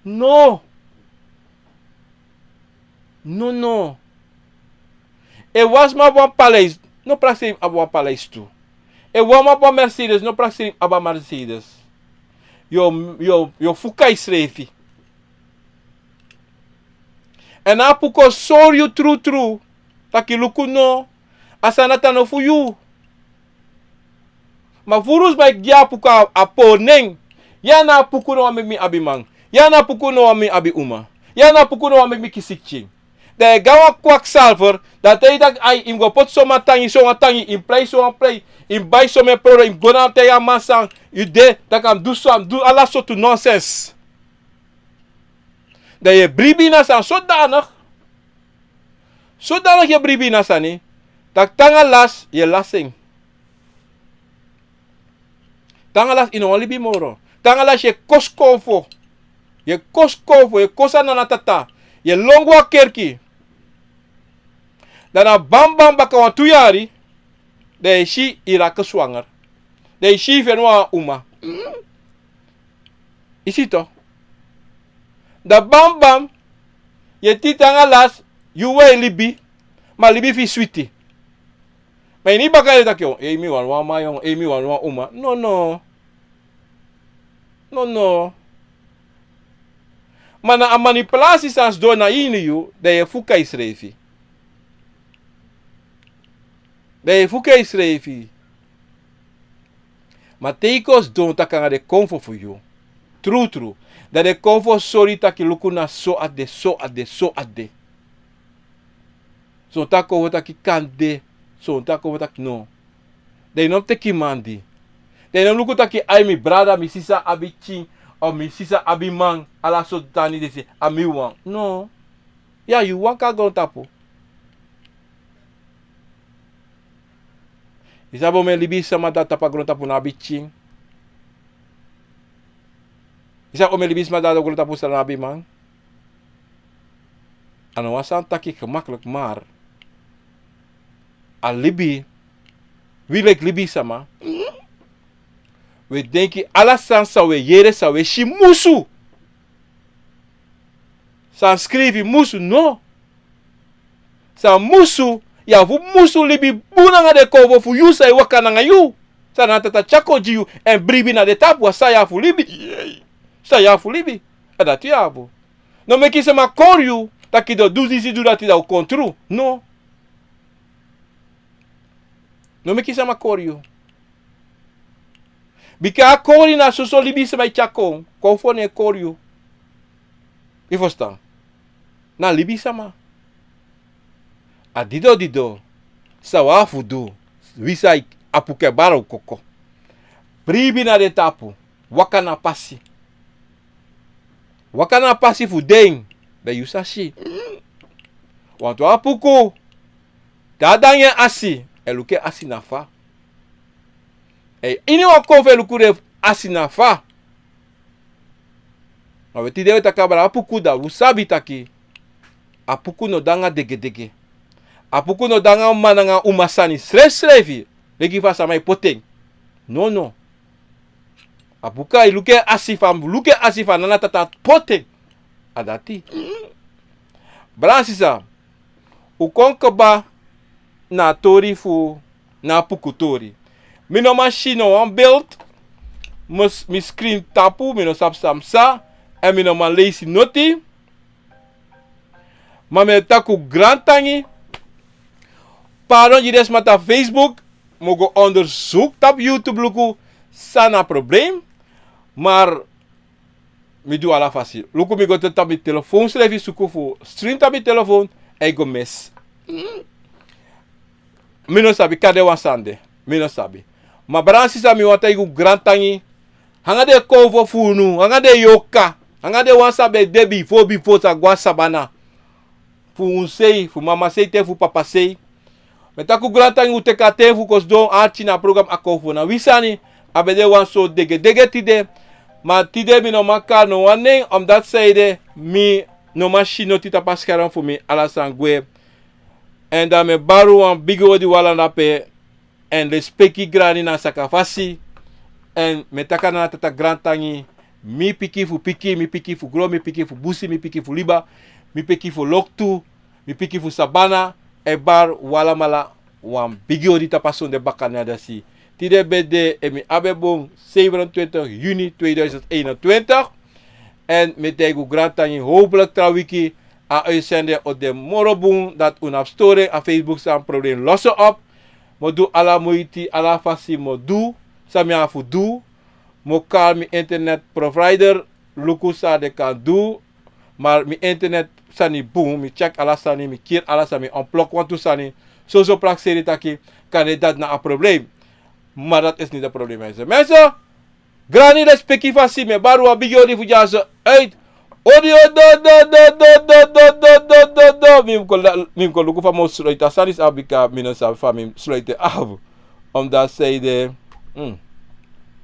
No. No, no. Efu wan sma abi wan paleis, no prakseri fu abi wan paleis tu. Efu wan man abi wan Mercedes, no prakseri fu abi a Mercedes. Yu o, yu o, yu o fuka yusrefi. Èn a Apuku o sori yu trutru taki luku no, a sani dati a no fu yu. Ma furu sma e gi a Apuku a, a pori nen. Ya na Apuku no wani meki mi abi man. Ya na Apuku no wani meki mi abi uma. Ya na Apuku no wani meki mi kisi pikin. Dan yu e go na wan kwakzalver, dan te yu taki ai, yu mus go poti sowan tangi, sowan tangi, yu mus prei sowan prei, yu mus bai somen produkti, yu mus go na taigi a man san yu de, taki a mus du so, a mus du ala sortu nonsens. Dan yu e bribi ini a sani sodanig. Sodanig yu e bribi ini a sani, taki te nanga lasi yu e lasi en. Te nanga lasi yu no wani libi moro. Te nanga lasi yu e kosi konfo. Yu e kosi konfo, yu e kosi a nana tata. Yu e lon go a kerki. Dan na bambam baka wan tu yari, dan yu e si yu laki swanger. Dan yu e si yu feni wan uma. Yu si to. Dan bambam, yu e titi nanga lasi, yu wani libi, ma libi fu yu switi. Ma ini baka yu e taki, ei, mi wani wan man, ei, mi wani wan uma. No, no. No, no. Ma na a manipulasi san sidon na ini yu, dan yu e fuka yusrefi. Dan yu e fuka yusrefi. Ma te yu kon sidon taki nanga den konfo fu yu. Trutru. Dan den konfo o sori yu taki luku na so a de, so a de, so a de. Son taki o taki kande, son taki o taki no. Dan yu no mus teki man di. Dan yu no mus luku taki ai mi brada, mi sisa abi pikin, of mi sisa abi man, ala sortu sani disi, a mi wan. No. Ya, yu wan kon na grontapu. Yu sabi omeni libisma di de na tapu a grontapu no abi pikin? Yu sabi omeni libisma di de na grontapu san no abi man? A no wan sani taki gemakkelijk, maar a libi, wi leki libisma, wi e denki ala sani san wi e yere, san wi e si musu. San skrifi musu, no. San musu, yu abi fu musu libi bun nanga den konfo fu yu san e waka nanga yu. San nana tata tyari kon gi yu, èn bribi na den tapu, a san yu abi fu libi. San yu abi fu libi. A dati yu abi. No meki sama kori yu, taki yu o du disi, du dati, dan a o kon tru. No. No meki sama kori yu. Bika a kori na soso libisma e tyari kon, konfo no e kori yu. Yu frustan? Na libisma. A dido dido, san wi abi fu du, wi san Apuku e bari, un koko. Bribi na den tapu, waka na pasi. Waka na pasi fu den, dan yu sa si. Wantu Apuku, te a dangi en asi, e luku en asi na fa. E ini wan konfo e luku den asi na fa. Ma wi tide wi e taki abra Apuku, dan un sabi taki Apuku no de nanga degedege. Apuku no de nanga man nanga uma sani srefsrefi, leki fa sama e poti en. No, no. Apuku e luku en asi fa, luku en asi fa nana tata poti en. A dati. Brada, sisa, un kon kaba na a tori fu, na Apuku tori. Mi no man si no wan beeld. Mi s-, mi screen tapu, mi no sabi san psa, èn mi no man leisi noti. Ma mi e taki un grantangi. Pardon gi den sma tapu Facebook, mi o go onderzoek tapu YouTube luku san na a probleem. Maar mi du ala fasi. Luku, mi go te tapu mi telefoon srefi suku fu stream tapu mi telefoon, èn e go mis. Mi no sabi, kande wan sani de. Mi no sabi. Ma brada, sisa, mi wani taigi un grantangi. Nanga den konfo fu unu, nanga den yorka, nanga den wan san ben de bifo, bifo, san go na sabana. Fu unsei, fu mamasei te fu papasei. Mi e taki un grantangi, un teki a ten fu kon sidon arki na a program Akonfo na wi sani. A ben de wan sortu degedege tide. Ma tide mi no man kari no wan nen, omdat sanede mi no man si noti tapu a scherm fu mi, ala sani gwe. Èn dan mi e bari un wan bigi odi, wan lanti ape. Èn lespeki grani na sakafasi. Èn mi e taki a nana tata grantangi. Mi pikin fu pikin, mi pikin fu gron, mi pikin fu busi, mi pikin fu liba, mi pikin fu loktu, mi pikin fu sabana, E bari un alamala wan bigi odi tapu a sonde baka na dati. Tide ben de, e mi abi en bun, zevenentwintig juni tweeduizend eenentwintig. Èn mi e taigi un grantangi, hopelijk tra wiki a uitzending o de moro bun, dati un no abi storing, a Facebook san probleem los en op. Mi o du ala muiti, ala fasi mi o du san mi abi fu du. Mi o kari mi internet provider, luku san den kan du. Maar mi internet sani bun, mi check ala sani, mi kiri ala sani, mi unplug wantu sani. Soso prakseri taki, kande dati na a probleem. Maar dat is niet het probleem, mensen. Mensen, grani, respeki fasi, mi e bari wan bigi odi fu dyaso uit. Odi, odi, odi, odi. Mi mus kon la-, mi mus kon luku fa mi o sluit a sani, san bika mi no sabi fa mi mus sluit en af. Omdat zij de, hmm.